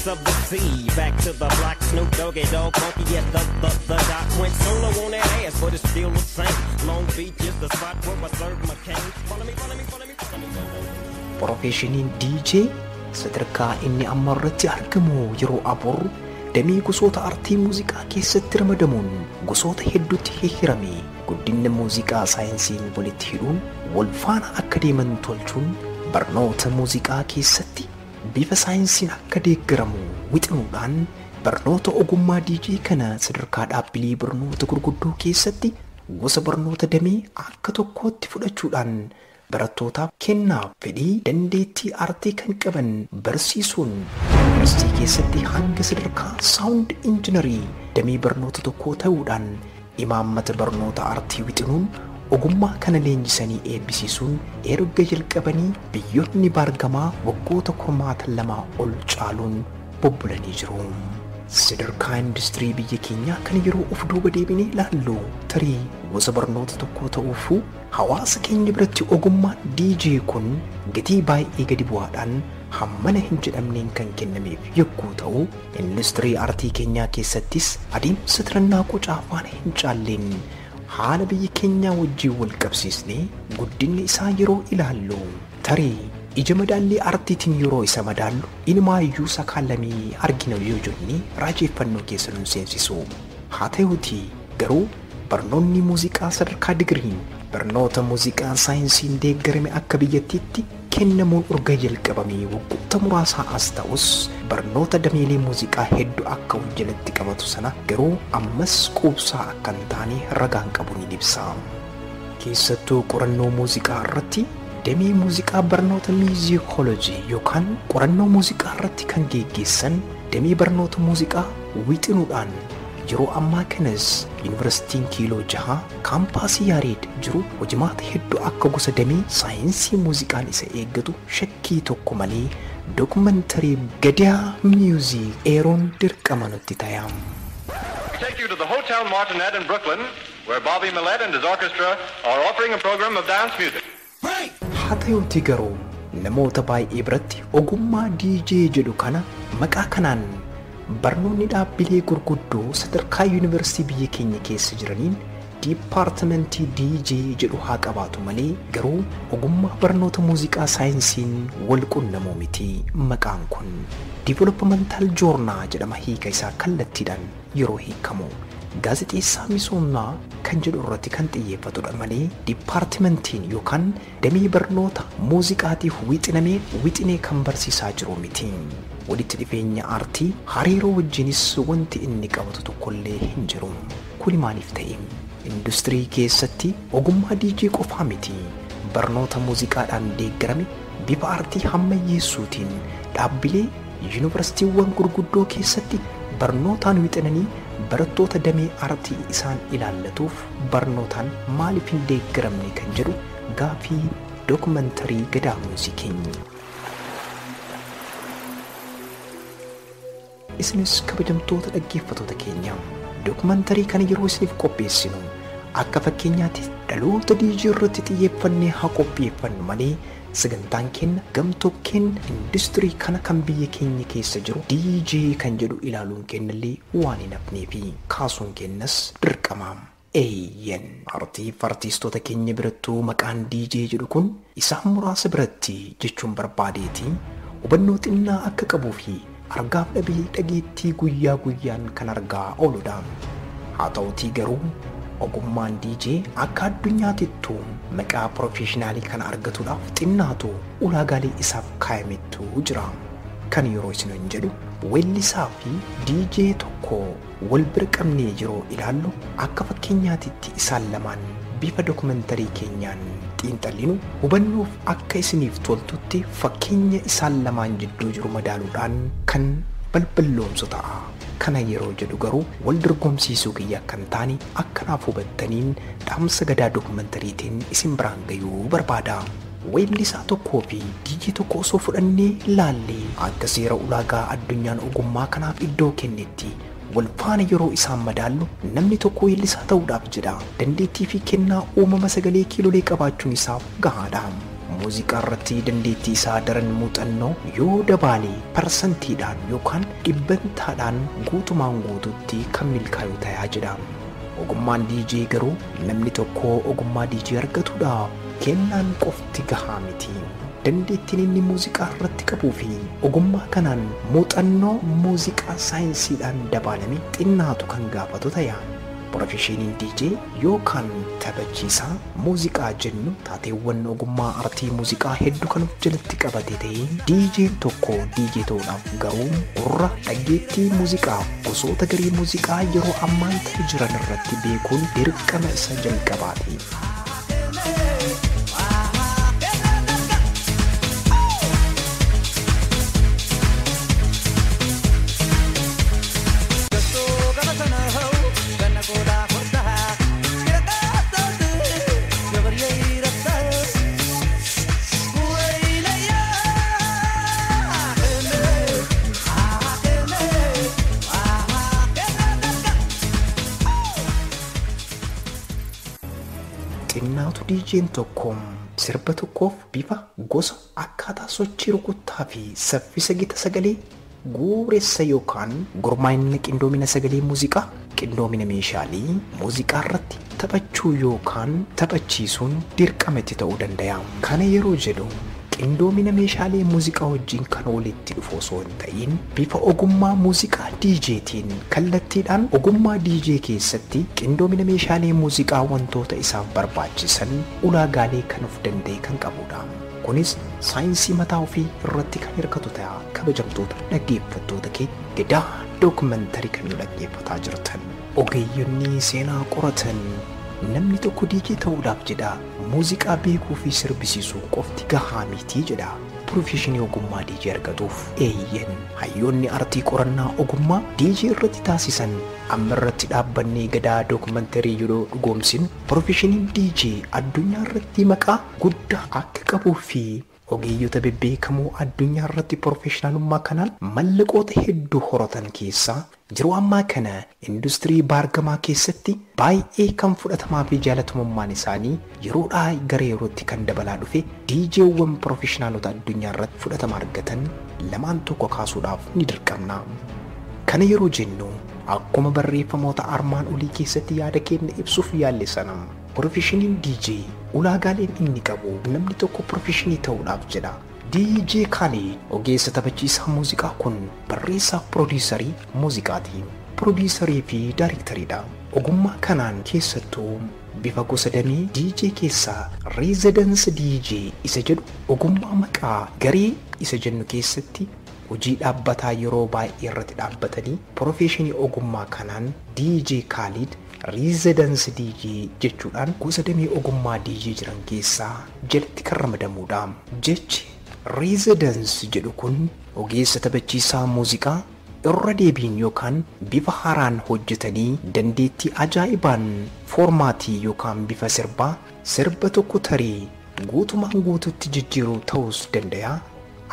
Speaker 16: Of the sea, back to the block, Snoop Doggy Dogg, funky at the dot. Went solo on that ass, but it's still the same. Long Beach is the spot where I serve my cane. Follow me, follow me, follow me, follow me.
Speaker 9: Profeeshiniin DJ sadarkaa inni amma irratti argamu yeroo aburru damee gosoota aartii muuziqaa keessatti ramadamuun gosoota hedduutti hihirame guddinna muuziqaa saayinsiin walitti hidhuun wal faana akka deeman tolchuun barnoota muuziqaa keessatti bifa saayinsiin akka deeggaramu wixinuudhaan barnoota ogummaa DJ kana sadarkaa dhaabbilee barnoota gurguddoo keessatti gosa barnoota damee akka tokkootti fudhachuudhaan barattootaaf kennaaf fedhii dandeettii aartii kan qaban barsiisuun yuunivarsiitii keessatti hanga sadarkaa saawund injiinarii damee barnoota tokkoo ta'uudhaan imaammata barnoota aartii wixinuun ogummaa kana leenjisanii eebbisiisuun erga jalqabanii biyyoonni baargamaa waggoota 22 ol caaluun bobbulanii jiru. Sadarkaa industirii biyya keenyaa kan yeroo of duuba deebinee ilaallu tarii gosa barnoota tokko ta'uufuu hawaasa keenya biratti ogummaan DJ kun gatii baay'ee gadi bu'aadhaan hammana hin jedhamneen kan kennameef yogguu ta'u industirii aartii keenyaa keessattis adeemsa tirannaa qocaa faana hin caalleen haala biyya keenyaa wajjin wal qabsiisnee guddinni isaa yeroo ilaallu tarii ija madaallii aartiitiin yeroo isa madaallu inumaayyuu sakaalamii argina yoo jennee raajeeffannoo keessa nu seensisu. Haa ta'uutii garuu barnoonni muuziqaa sadarkaa digiriin barnoota muuziqaa saayinsiin deeggarame akka biyyattiitti kennamuun urga jalqabamee waggoota muraasaa as ta'us barnoota dameelee muuziqaa hedduu akka of jalatti qabatu sana garuu ammas quubsaa akka hin taane ragaan qabu ni ibsa. Keessattuu qorannoo muuziqaa irratti damee muuziqaa barnoota miiziikoolojii yookaan qorannoo muuziqaa irratti kan geggeessan damee barnoota muuziqaa wixinuudhaan yeroo ammaa kanas yuunivarsiitiin kiiloo 6 kaampaasii Yaareed jiru hojimaata hedduu akka gosa damee saayinsii muuziqaan isa eeggatu shakkii tokko malee dookumantarii Gadaa Miuzik eeroon dirqama nutti ta'a.
Speaker 17: We take you to the Hotel Martinet in Brooklyn, where Bobby Millett and his orchestra are offering a program of dance music.
Speaker 9: Haa ta'uutii garuu namoota baay'ee biratti ogummaa DJ jedhu kana maqaa kanaan barnoonni dhaabbilee gurguddoo sadarkaa yuunivarsiitii biyya keenya keessa jiraniin diippaartimentii DJ jedhu haa qabaatu malee garuu ogummaa barnoota muuziqaa saayinsiin wal qunnamuu miti maqaan kun. Diivelopmental joornaa jedhama hiika isaa kallattiidhaan yeroo hiikamu. Gaazexeessaa misoomaa kan jedhu irratti kan xiyyeeffatudha malee diippaartimentiin yookaan damee barnoota muuziqaatiif wixinamee wixinee kan barsiisaa jiru miti. Walitti dhufeenya aartii hariiroo wajjinis wanti inni qabatu tokkollee hin jiru. Kuni maaliif ta'e? Industirii keessatti ogummaa DJ qofaa miti. Barnoota muuziqaadhaan deeggarame bifa aartii hammayyeessuutiin dhaabbilee yuunivarsiitiiwwan gurguddoo keessatti barnootaan wixinanii barattoota damee aartii isaan ilaallatuuf barnootaan maaliif hin deeggaramne kan jedhu gaafii dookumantarii Gadaa Muuzikiin. Isinis kabajamtoota dhaggeeffattoota keenya, dookumantarii kana yeroo isiniif qopheessinu akka fakkeenyaatti dhaloota DJ irratti xiyyeeffannee haa qopheeffannu malee, sagantaan keenya gamtokkeen industirii kana kan biyya keenya keessa jiru DJ kan jedhu ilaaluun kennallee waan hin hafnee fi kaasuun kennas dirqama. Eeyyen, artiif artiistoota keenya birattuu maqaan DJ jedhu kun isaan muraasa biratti jechuun barbaadeeti hubannoo xinnaa akka qabuu fi argaaf dhabee dhageettii guyyaa guyyaan kan argaa ooludha. Haa ta'utii garuu ogummaan DJ akka addunyaatittuu maqaa piroofeshinaalii kana argatuudhaaf xinnaatu ulaagaalee isaaf kaayamettu jira. Kan yeroo isin hin jedhu, weellisaa fi DJ tokko wal bira qabnee yeroo ilaallu, akka fakkeenyaatitti isaan lamaan bifa dookumantarii keenyaan xiinxallinu hubannoof akka isiniif toltutti fakkeenya isaan lamaan jidduu jiru madaaluudhaan kan balballoomsu ta'a. Kana yeroo jedhu garuu wal dorgomsiisuu kiyya kan taane akkanaaf hubattaniin dhaamsa Gadaa dookumantariitiin isin biraan gayuu barbaada. Weellisaa tokkoo fi DJ tokko osoo fudhannee ilaallee, akka seera ulaagaa addunyaan ogummaa kanaaf iddoo kennetti wal faana yeroo isaan madaallu, namni tokko weellisaa ta'uudhaaf jedha dandeettii fi kennaa uumama sagalee kiilolee qabaachuun isaaf gahaadha. Muuziqaa irratti dandeettii isaa daran muuxannoo yoo dabaale parsantiidhaan yookaan dhibbantaadhaan guutumaan guututti kan milkaa'u ta'aa jedha. Ogummaan DJ garuu namni tokko ogummaa DJ argatuudhaaf kennaan qofti gahaa miti. Dandeettiin inni muuziqaa irratti qabuu fi ogummaa kanaan muuxannoo muuziqaa saayinsiidhaan dabaalame xinnaatu kan gaafatu ta'a. Pirofeshiniin DJ yookaan taphachiisaa muuziqaa jennu taateewwan ogummaa artii muuziqaa hedduu kan of jalatti qabate ta'ee, DJ'n tokko DJ ta'uudhaaf garuu gurra dhageettii muuziqaa gosoota garee muuziqaa yeroo ammaan ta'e jiran irratti beekuun dirqama isa jalqabaati. Xinnaatu DJ'n tokko sirba tokkoof bifa, gosa, akkaataa sochii rukuttaa fi saffisa gita sagalee guureessa yookaan gurmaa'ina qindoomina sagalee muuziqaa, qindoomina meeshaalee muuziqaa irratti taphachuu yookaan taphachiisuun dirqama itti ta'uu danda'a. Kana yeroo jedhu qindoomina meeshaalee muuziqaa wajjin kan walitti dhufu osoo hin ta'in, bifa ogummaa muuziqaa DJtiin kallattiidhaan ogummaa DJ keessatti qindoomina meeshaalee muuziqaa wantoota isaaf barbaachisan ulaagaalee kan of danda'e kan qabudha. Kunis saayinsii mataa ofii irratti kan hirkatu ta'a. Kabajamtoota dhaggeeffattoota kee Gadaa dookumantarii kan dhaggeeffataa jirtan. Ogeeyyonni seenaa qoratan namni tokko DJ ta'uudhaaf jedha muuziqaa beekuu fi sirbisiisuu qofti gahaa miti jedha. Pirofeshinii ogummaa DJ argatuuf, eeyyen, hayyoonni artii qorannaa ogummaa DJ irratti taasisan amma irratti dhaabbannee Gadaa dookumantarii yeroo dhugoomsinu, pirofeshiniin DJ addunyaa irratti maqaa guddaa akka qabuu fi ogeeyyota bebbeekamoo addunyaa irratti pirofeshinaalummaa kanaan mallaqoota hedduu horatan keessaa yeroo ammaa kana industirii baargamaa keessatti baay'ee kan fudhatamaa fi jaalatamummaan isaanii yeroodhaa gara yerootti kan dabalaa dhufe DJwwan pirofeshinaalota addunyaa irratti fudhatama argatan lamaan tokko kaasuudhaaf ni dirqamna. Kana yeroo jennu, akkuma barreeffamoota armaan olii keessatti yaada keenya ibsuuf yaalle sana, pirofeshiniin DJ ulaagaaleen inni qabu namni tokko pirofeshinii ta'uudhaaf jedha. DJ Khaled, ogeessa taphachiisaa muuziqaa kun, barreessaa, piroodiisarii muuziqaati. Piroodiisarii fi daayrektariidha. Ogummaa kanaan keessattuu bifa gosa damee DJ keessaa Residence DJ isa jedhu ogummaa maqaa garee isa jennu keessatti hojii dhaabbataa yeroo baay'ee irratti dhaabbatanii pirofeshinii ogummaa kanaan DJ Khaled Residence DJ jechuudhaan gosa damee ogummaa DJ jiran keessaa jalatti kan ramadamuudha. Jechi Residence jedhu kun ogeessa taphachiisaa muuziqaa irra deebiin yookaan bifa haaraan hojjetanii dandeettii ajaa'ibaan foormaatii yookaan bifa sirbaa sirba tokko tarii guutumaan guututti jijjiiruu ta'uus danda'a.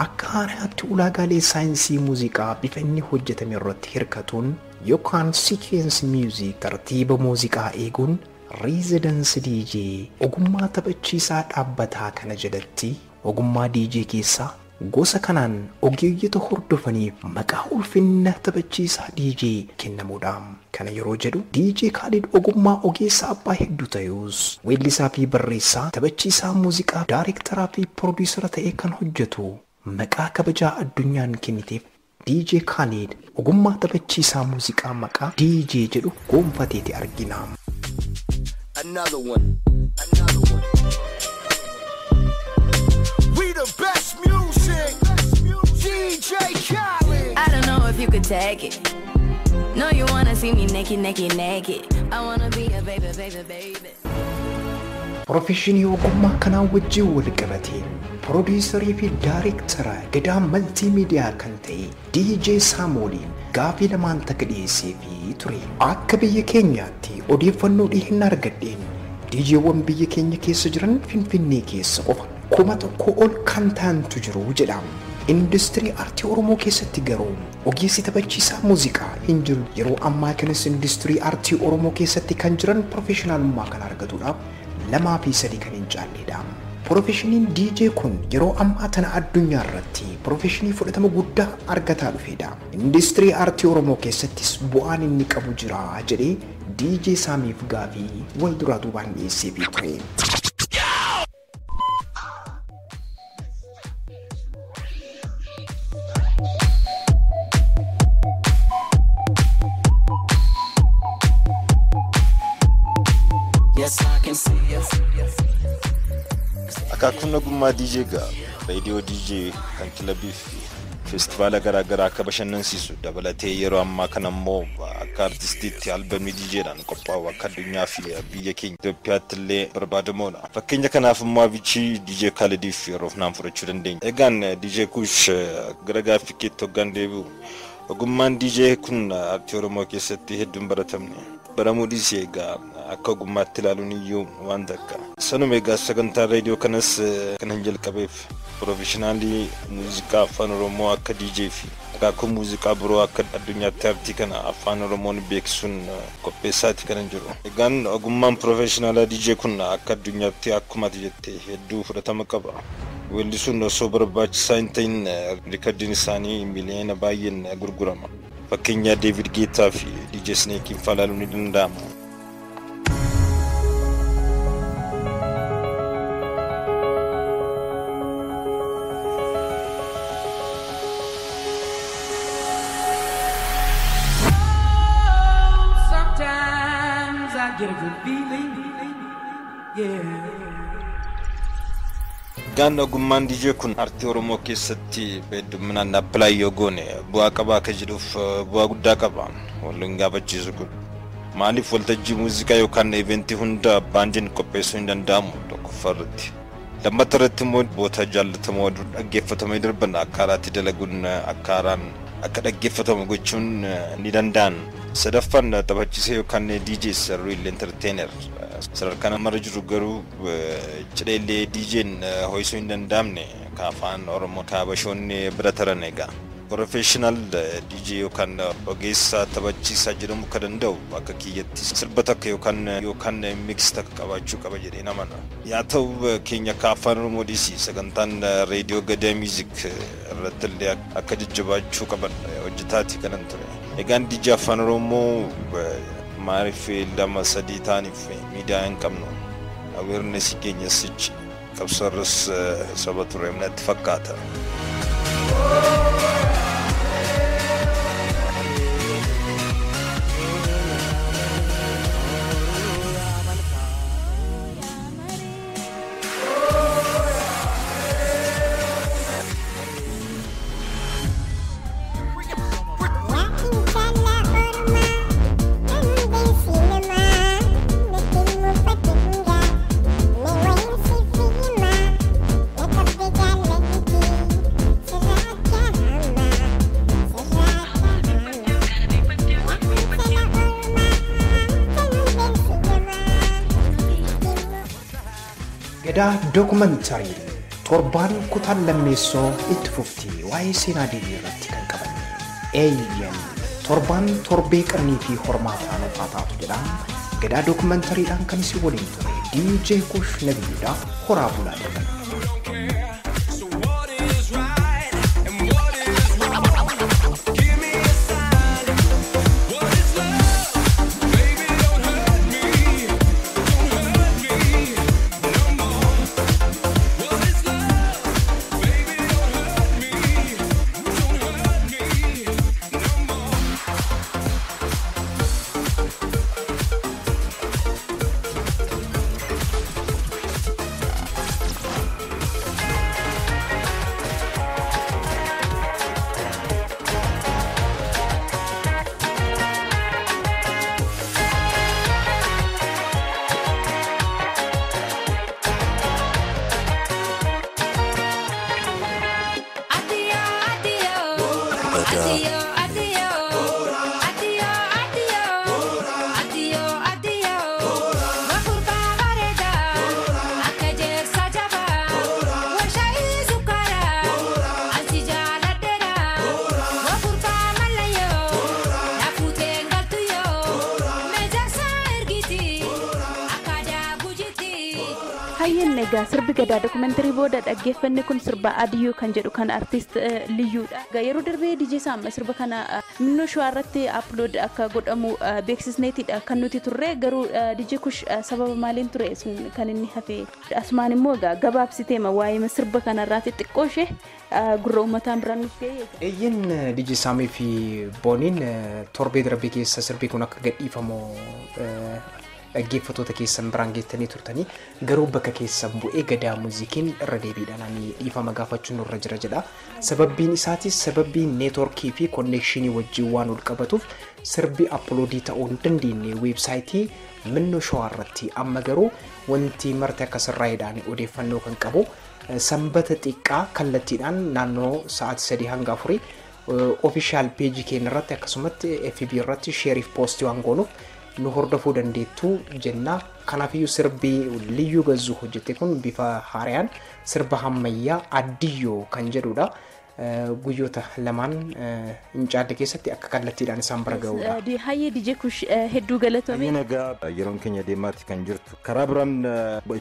Speaker 9: Akka haaraatti ulaagaalee saayinsii muuziqaa bifa inni hojjetame irratti hirkatuun yookaan sequence music tartiiba muuziqaa eeguun Residence DJ ogummaa taphachiisaa dhaabbataa kana jalatti ogummaa DJ keessaa gosa kanaan ogeeyyota hordofaniif maqaa ulfinna taphachiisaa DJ kennamuudha. Kana yeroo jedhu DJ Khalid ogummaa ogeessa abbaa hedduu ta'us weellisaa fi barreessaa, taphachiisaa muuziqaa, daayirektaraa fi piroodiisara ta'ee kan hojjetu maqaa kabajaa addunyaan kenniteef DJ Khalid ogummaa taphachiisaa muuziqaa maqaa DJ jedhu gonfateeti argina.
Speaker 3: Another one. Another one. We the best music. DJ Khaled.
Speaker 18: I don't know if you could take it. No, you wanna see me naked, naked, naked. I wanna be a baby, baby, baby.
Speaker 9: Profeshinii ogummaa kanaa wajjin wal qabateen piroodiisarii fi daayirektara Gadaa Maltiimiidiyaa kan ta'e DJ Saamooliin gaafii lamaan takka dhiyeessee fi ture. Akka biyya keenyaatti odeeffannoo dhiyeenya argadheen DJwwan biyya keenya keessa jiran Finfinnee keessa qofa 1000 ol kan ta'antu jiru jedha. Industirii aartii Oromoo keessatti garuu ogeessi taphachiisaa muuziqaa hin jiru. Yeroo ammaa kanas industirii aartii Oromoo keessatti kan jiran profeshinaalummaa kan argatuudhaaf 2 fi 3 kan hin caalledha. Profeshiniin DJ kun yeroo ammaa tana addunyaa irratti profeshinii fudhatama guddaa argataa dhufedha. Industirii aartii Oromoo keessattis bu'aan inni qabu jira jedhee DJ Saamiif gaafii wal duraa duubaan dhiyeessee ture.
Speaker 3: Yes, I can see you.
Speaker 7: Akaakuun ogummaa DJ egaa reediyoo DJ kan kilabii fi feestivaala garaa garaa akka bashannansiisu dabalatee yeroo ammaa kana immoo akka artistiitti albamii DJdhaan qophaa'u akka addunyaa fi biyya keenya Itoophiyaatti illee barbaadamoodha. Fakkeenya kanaaf immoo Avicii DJ Khalediif yeroof naan fudhachuu dandeenya. Egaan DJ Kush gara gaaffii keetti hoggaan deebi'u ogummaan DJ kun aartii Oromoo keessatti hedduun baratamne. Baramuu dhiisee egaa akka ogummaatti ilaaluun iyyuu waan takka. Sanuma egaa sagantaa reediyoo kanas kan hin jalqabeef piroofeshinaalii muuziqaa afaan Oromoo akka DJ fi akaakuu muuziqaa biroo akka addunyaatti aartii kana afaan Oromoon beeksisuun qopheessaati kan hin jiru. Egaan ogummaan piroofeshinaalaa DJ kun akka addunyaatti akkuma ati jette hedduu fudhatama qaba. Weellisuun osoo barbaachisaa hin ta'in riikardiin isaanii miliyoona baay'een gurgurama. Fakkeenya David Guetta fi DJ Snake'n falaaluun ni danda'ama.
Speaker 1: Sometimes I get a good feeling, yeah.
Speaker 7: Egaan ogummaan DJ kun aartii Oromoo keessatti hedduminaan appilaayi yoo goone bu'aa qabaa akka jedhuuf bu'aa guddaa qaba. Waliin gaafachiisu kun. Maaliif waltajjii muuziqaa yookaan eventii hunda baandiin qopheessuu hin danda'amu tokkoffaa irratti. Lammataa irratti immoo boota jaallatamoo dhaggeeffatamanii darban akka haaraatti dalaguun akka haaraan akka dhaggeeffatamu gochuun ni danda'an. Sadaffaan taphachiisee yookaan DJ real entertainer sadarkaa namarra jiru garuu cidha illee DJ'n ho'isuu hin danda'amne ka afaan Oromoo kaabashoonni bira taran egaa. Professional DJ yookaan ogeessa taphachiisaa jedhamu kan danda'u akka kiyyatti sirba takka yookaan mix takka qabaachuu qaba jedhee namana. Yaa ta'u keenya akka afaan Oromoo dhiisii sagantaan reediyoo Gadaa Music irratti illee akka jajjabaachuu qaban hojjetaati kanan ture. Egaan DJ afaan Oromoo maariif 2 3 ta'aniif miidiyaa hin qabnu. Awareness keenya sichi qabsoorras saba ture natti fakkaata.
Speaker 9: Gadaa dookumantarii torbaan kutaan lammeessoo itti fufti waa'ee seenaa deebii irratti kan qabanne. Eeyyan torbaan torbee qarnii fi hormaataa nuufaa taatu jedhama. Gadaa dookumantariidhaan kan isin waliin ture DJ Kush Nabiyuudhaa horaa bulaa darban.
Speaker 6: Hayyeen egaa sirbi gadaa dookumentarii booda dhaggeeffanne kun sirba Adiyyoo kan jedhu kan artist Liyyuudha. Yeroo darbee DJ Saam sirba kana Minnoo Shawaa irratti upload akka godhamu beeksisneetidha kan nuti turre, garuu DJ Kush sababa maaliin ture sun kan inni hafe? Asumaan immoo egaa gabaabsiteema waa'ee sirba kanarraati xiqqoo ishee gurra uummataan biraan nuuf ga'e.
Speaker 9: Eeyyin DJ Saamii fi Booniin torbee darbee keessa sirbi kun akka gadhiifamu dhaggeeffattoota keessan biraan geettanii turtanii, garuu bakka keessan bu'ee Gadaa muuzikiin irra deebiidhaan ani dhiifama gaafachuun nurra jira jedha. Sababbiin isaatis sababbii neetworkii fi konnekshinii wajjin waan ol qabatuuf sirbi aploodii ta'uu hin dandeenye weebsaayitii Minnoo Shawaa irratti. Amma garuu wanti marti akka sirraa'eedhaan odeeffannoo kan qabu sanbata xiqqaa kallattiidhaan naannoo sa'aatii 3 hanga 4 official peejii keenya irratti akkasumatti FB irratti sheeriif poostii waan goonuuf nu hordofuu dandeettu jenna. Kanaafiyyuu sirbi Liyyuu Gazzuu hojjette kun bifa haaraan sirba ammayyaa Addiyyoo kan jedhudha. Guyyoota lamaan hin caalle keessatti akka kallattiidhaan isaan bira ga'udha.
Speaker 6: Hayyee DJ Kush, hedduu galatoomee.
Speaker 7: Hayyeen egaa yeroon keenya deemaatti kan jirtu. Karaa biraan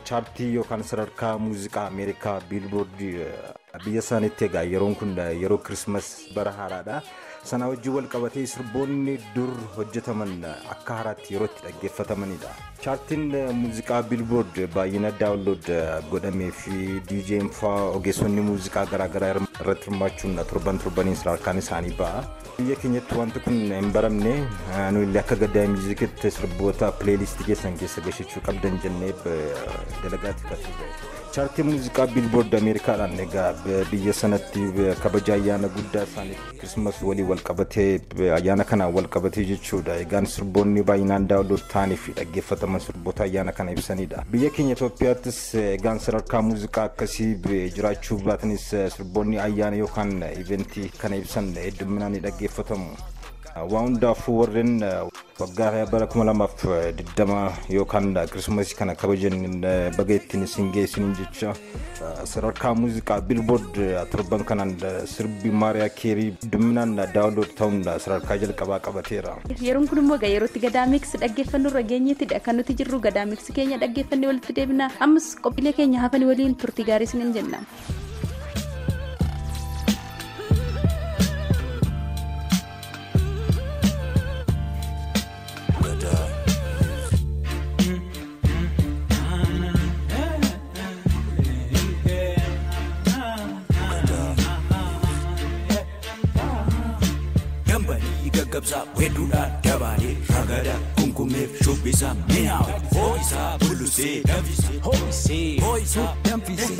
Speaker 7: chaartii yookaan sadarkaa muuziqaa Ameerikaa Billboard biyya isaaniitti egaa yeroon kun yeroo Kirismas bara haaraadha. Sana wajjin wal qabatee sirboonni dur hojjetaman akka haaraatti yeroo itti dhaggeeffatamanidha. Chaartiin muuziqaa Billboard baay'ina download godhamee fi DJ'n fa'aa ogeessonni muuziqaa garaagaraa irratti hirmaachuun torban torbaniin sadarkaan isaanii ba'a. Biyya keenyatti wanti kun hin baramne, nu illee akka Gadaa muuziqitti sirboota playlistii keessan keessa gashachuu qabdan jennee dalagaatti kan turre. Chaartiin muuziqaa Billboard Ameerikaadhaan egaa biyya sanatti kabaja ayyaana guddaa isaanii Kirismas walii wal qabatee, ayyaana kanaan wal qabatee jechuudha. Egaan sirboonni baay'inaan download ta'anii fi dhaggeeffataman sirboota ayyaana kana ibsanidha. Biyya keenya Itoophiyaattis egaan sadarkaa muuziqaa akkasii jiraachuu baatanis sirboonni ayyaana yookaan eventii kana ibsan hedduminaan ni dhaggeeffatamu. Waa hundaafuu warreen waggaa bara 2020 yookaan Kirismasii kana kabajan baga ittiin isin geessiniin jecha, sadarkaa muuziqaa Billboard torban kanaan sirbi Maariyaa Keerii hedduminaan download ta'uun sadarkaa jalqabaa qabateera.
Speaker 6: Yeroon kun immoo egaa yerootti Gadaa Mix dhaggeeffannu irra geenyeetidha kan nuti jirru. Gadaa Mix keenya dhaggeeffannee walitti deebina. Ammas qophiilee keenya hafanii waliin turtii gaarii isiniin jenna.
Speaker 19: Dambalii gaggabsaa hedduudhaan dabaalee ragada kunkumeef shubbisaa mi'aawu hoo'isaa bullusee danfisee
Speaker 20: ho'isee ho'isaa danfisee.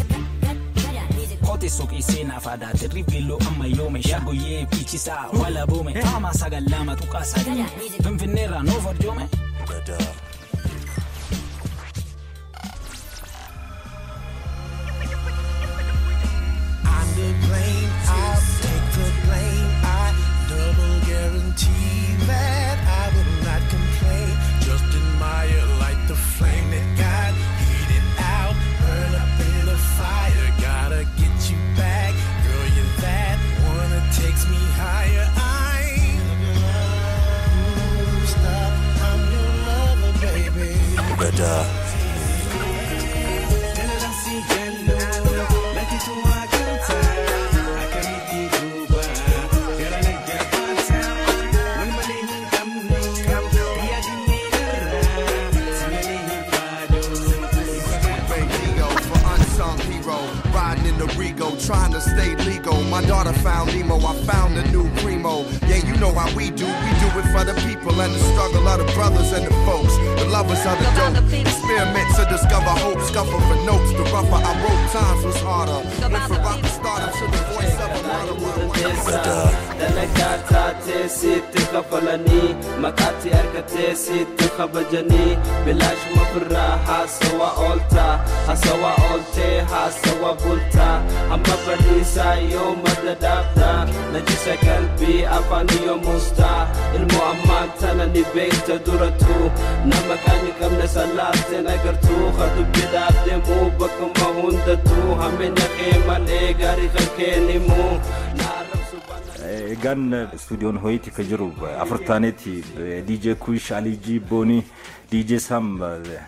Speaker 20: Kote soqisee naaf aadaa tirri ammayyoome shagoyyee fiichisaa walaboome faamaa 92.3 Finfinneerraa nuuf arjoome.
Speaker 21: I'm to blame, I'll take the blame. I double guarantee that I will not complain. Just admire, light the flame that got heated out. Burn
Speaker 3: to stay legal. My daughter found Nemo, I found a new primo. Yeah, you know how we do it for the people and the struggle of the brothers and the folks, the lovers of the dope. Experiment to discover hope, scuffle for notes. The rougher I wrote, times was harder. Went from rock starter to the voice of a martyr.
Speaker 8: Hasawa bulta amma barisa yo madadabta najisa kalbi afani yo musta ilmu amma tana ni beekta duratu nama kan qabne salaatte nagartu khadu bidaabde mu bakkuma hundatu hamenya qeemalee gaarii kan kennimu.
Speaker 7: Egaan stuudiyoon ho'iiti ka jiru afurtaaneeti DJ Kush, Aliji, Booni, DJ Sam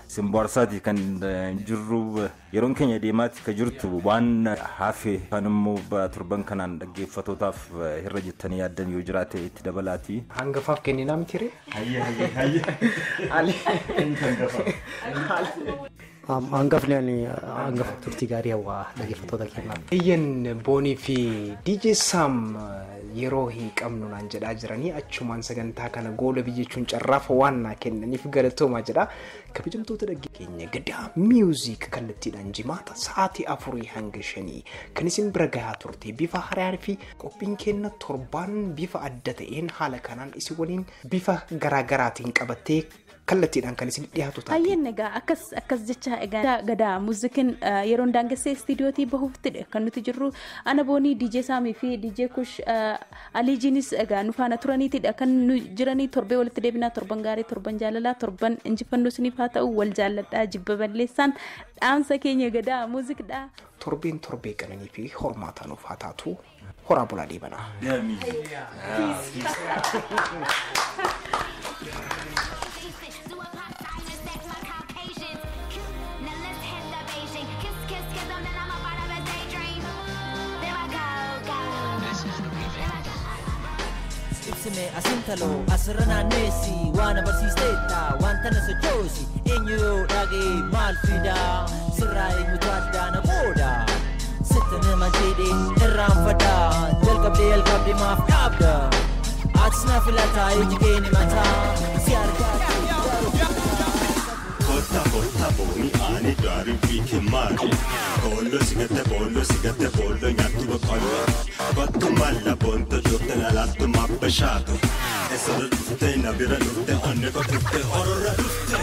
Speaker 7: Simboorsaati kan jirru yeroon keenya deemaati ka jirtu waan hafe kan immoo torban kanaan dhaggeeffatootaaf hirra jettanii yaaddan yoo jiraate itti dabalaati.
Speaker 9: Hangafaaf kenninaa miti ree?
Speaker 7: Hayyee hayyee hayyee.
Speaker 22: Hangafni ani hangafa turtii gaarii hawaa dhaggeeffattoota keenyaaf.
Speaker 9: Iyyan Boonii fi DJ Sam yeroo hin qabnu naan jedhaa jiranii achumaan sagantaa kana goola biyyachuun carraafa waan naa kennaniif galatoomaa jedha. Kabajamtoota dhaggeenya Gadaa Music kallattiidhaan jimaata sa'aatii 4 hanga 5 kan isin bira gahaa turte bifa haaraa fi qophiin kenna torbaan bifa adda ta'een haala kanaan isin waliin bifa garaagaraatiin qabattee kallattiidhaan kan isin dhiyaatu taate.
Speaker 6: Hayyeen egaa akkas jecha egaa Gadaa Muuzikiin yeroon daangessee istiidiyootii bahuuftidha kan nuti jirru ana Boonii DJ Saamii fi DJ Kush Alijiinis egaa nu faana turaniitidha kan nu jiranii torbee walitti deebinaa torban gaarii torban jaalalaa torban injifannoo isiniif haa ta'u wal jaalladhaa jibba balleessaan dhaamsa keenya Gadaa Muuziqdha.
Speaker 9: Torbeen torbee qananii fi hormaataa nuuf haa taatu horaa bulaa deebanaa.
Speaker 23: Ibsime asintalo asirra naanneessi waan abarsiisteetta waan tana sochoosi eenyu yoo dhagee maal fida sirraa eenyutu addaana qooda sitta nama jedhe irraanfadha jalqabdee maaf dhaabda atis na filataa iji kee ni mataa si argaa.
Speaker 24: Kota kota boni ani dari wiki mari. Bollo sigatte bollo nyaattu boqqolloo. Kottu malla bonto jurte na laattu mabbashaatu. Esarra dhufte na bira dhufte onnee koo dhufte hororra dhufte.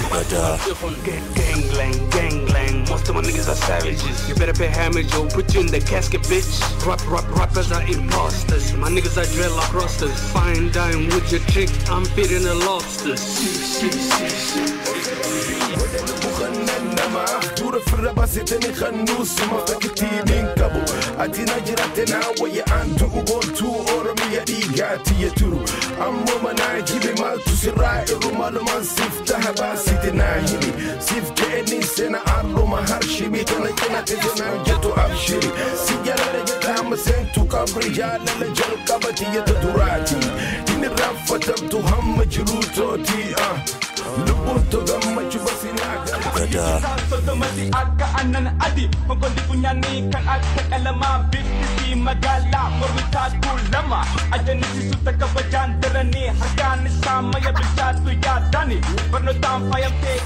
Speaker 25: Ganglang, ganglang, most of my niggas are savages. You better pay homage or put you in the casket, bitch. Rap, rap, rappers are imposters. My niggas are dreadlock rosters. Fine dine with your chick, I'm feeding the lobsters.
Speaker 26: Rasitani khanus maftakti minkabu atina jiratina waya antu ubontu oromiya digati yaturu ammo manajibi maltu sirai rumalu man siftaha basitina himi sifteni sena arruma harshimi tana tena jatu abshiri sijalala jata masentu qabri jalala jalqabati yatudurati tin rafatabtu hamma jirutoti lubuntu gammachu basina
Speaker 24: Gadaa.
Speaker 27: Akka aannan adii hongolli funyaanii kan akka qalamaa bifti magaalaa mormi taatu lama ajanisiisu takka bajaan daranii harkaan isaa maya bilchaatu yaadani barnootaan faayamtee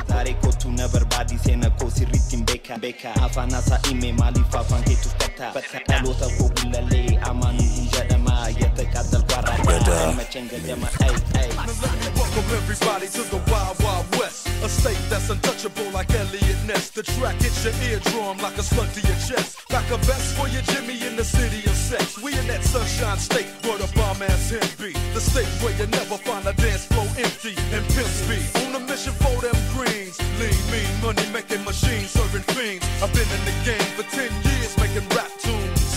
Speaker 28: Taarikootu na barbaadisee na koo sirriitti hin beeka afaan haasaa hime maaliif afaan kee tuffata dhaloota koo gullallee amaanuu hin jedhama yataqaatal garaadha machan gajama ay ay.
Speaker 29: Welcome everybody to the Wild Wild West, a state that's untouchable like Elliot Ness. The track hits your eardrum like a slug to your chest. Like a vest for your Jimmy in the city of sex. We in that sunshine state where the bomb ass him be. The state where you never find a dance floor empty and pimp speed. On a mission for them greens. Lean, mean, money making machines serving fiends. I've been in the game for 10 years making rap tunes.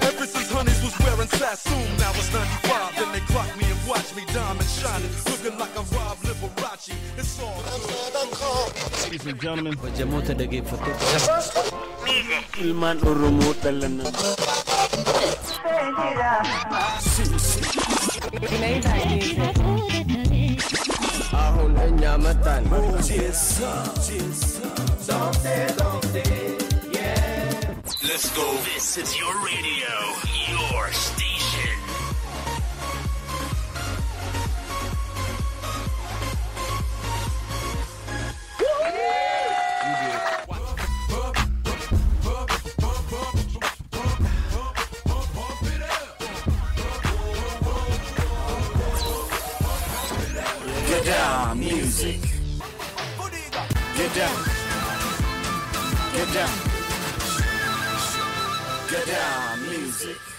Speaker 29: Ever since Honeys was wearing Sassoon, now it's 95. Then they clock me and watch me diamond shining, looking like a Rob Liberace. It's all good.
Speaker 30: Ladies and gentlemen, kabajamoota dhaggeeffattoota. Ilmaan Oromoo dhala namaa.
Speaker 8: አሁን እኛ Yamatan.
Speaker 2: Let's go. This is your radio, your station.
Speaker 19: Get down, music. Get down. Get down. Get down, music.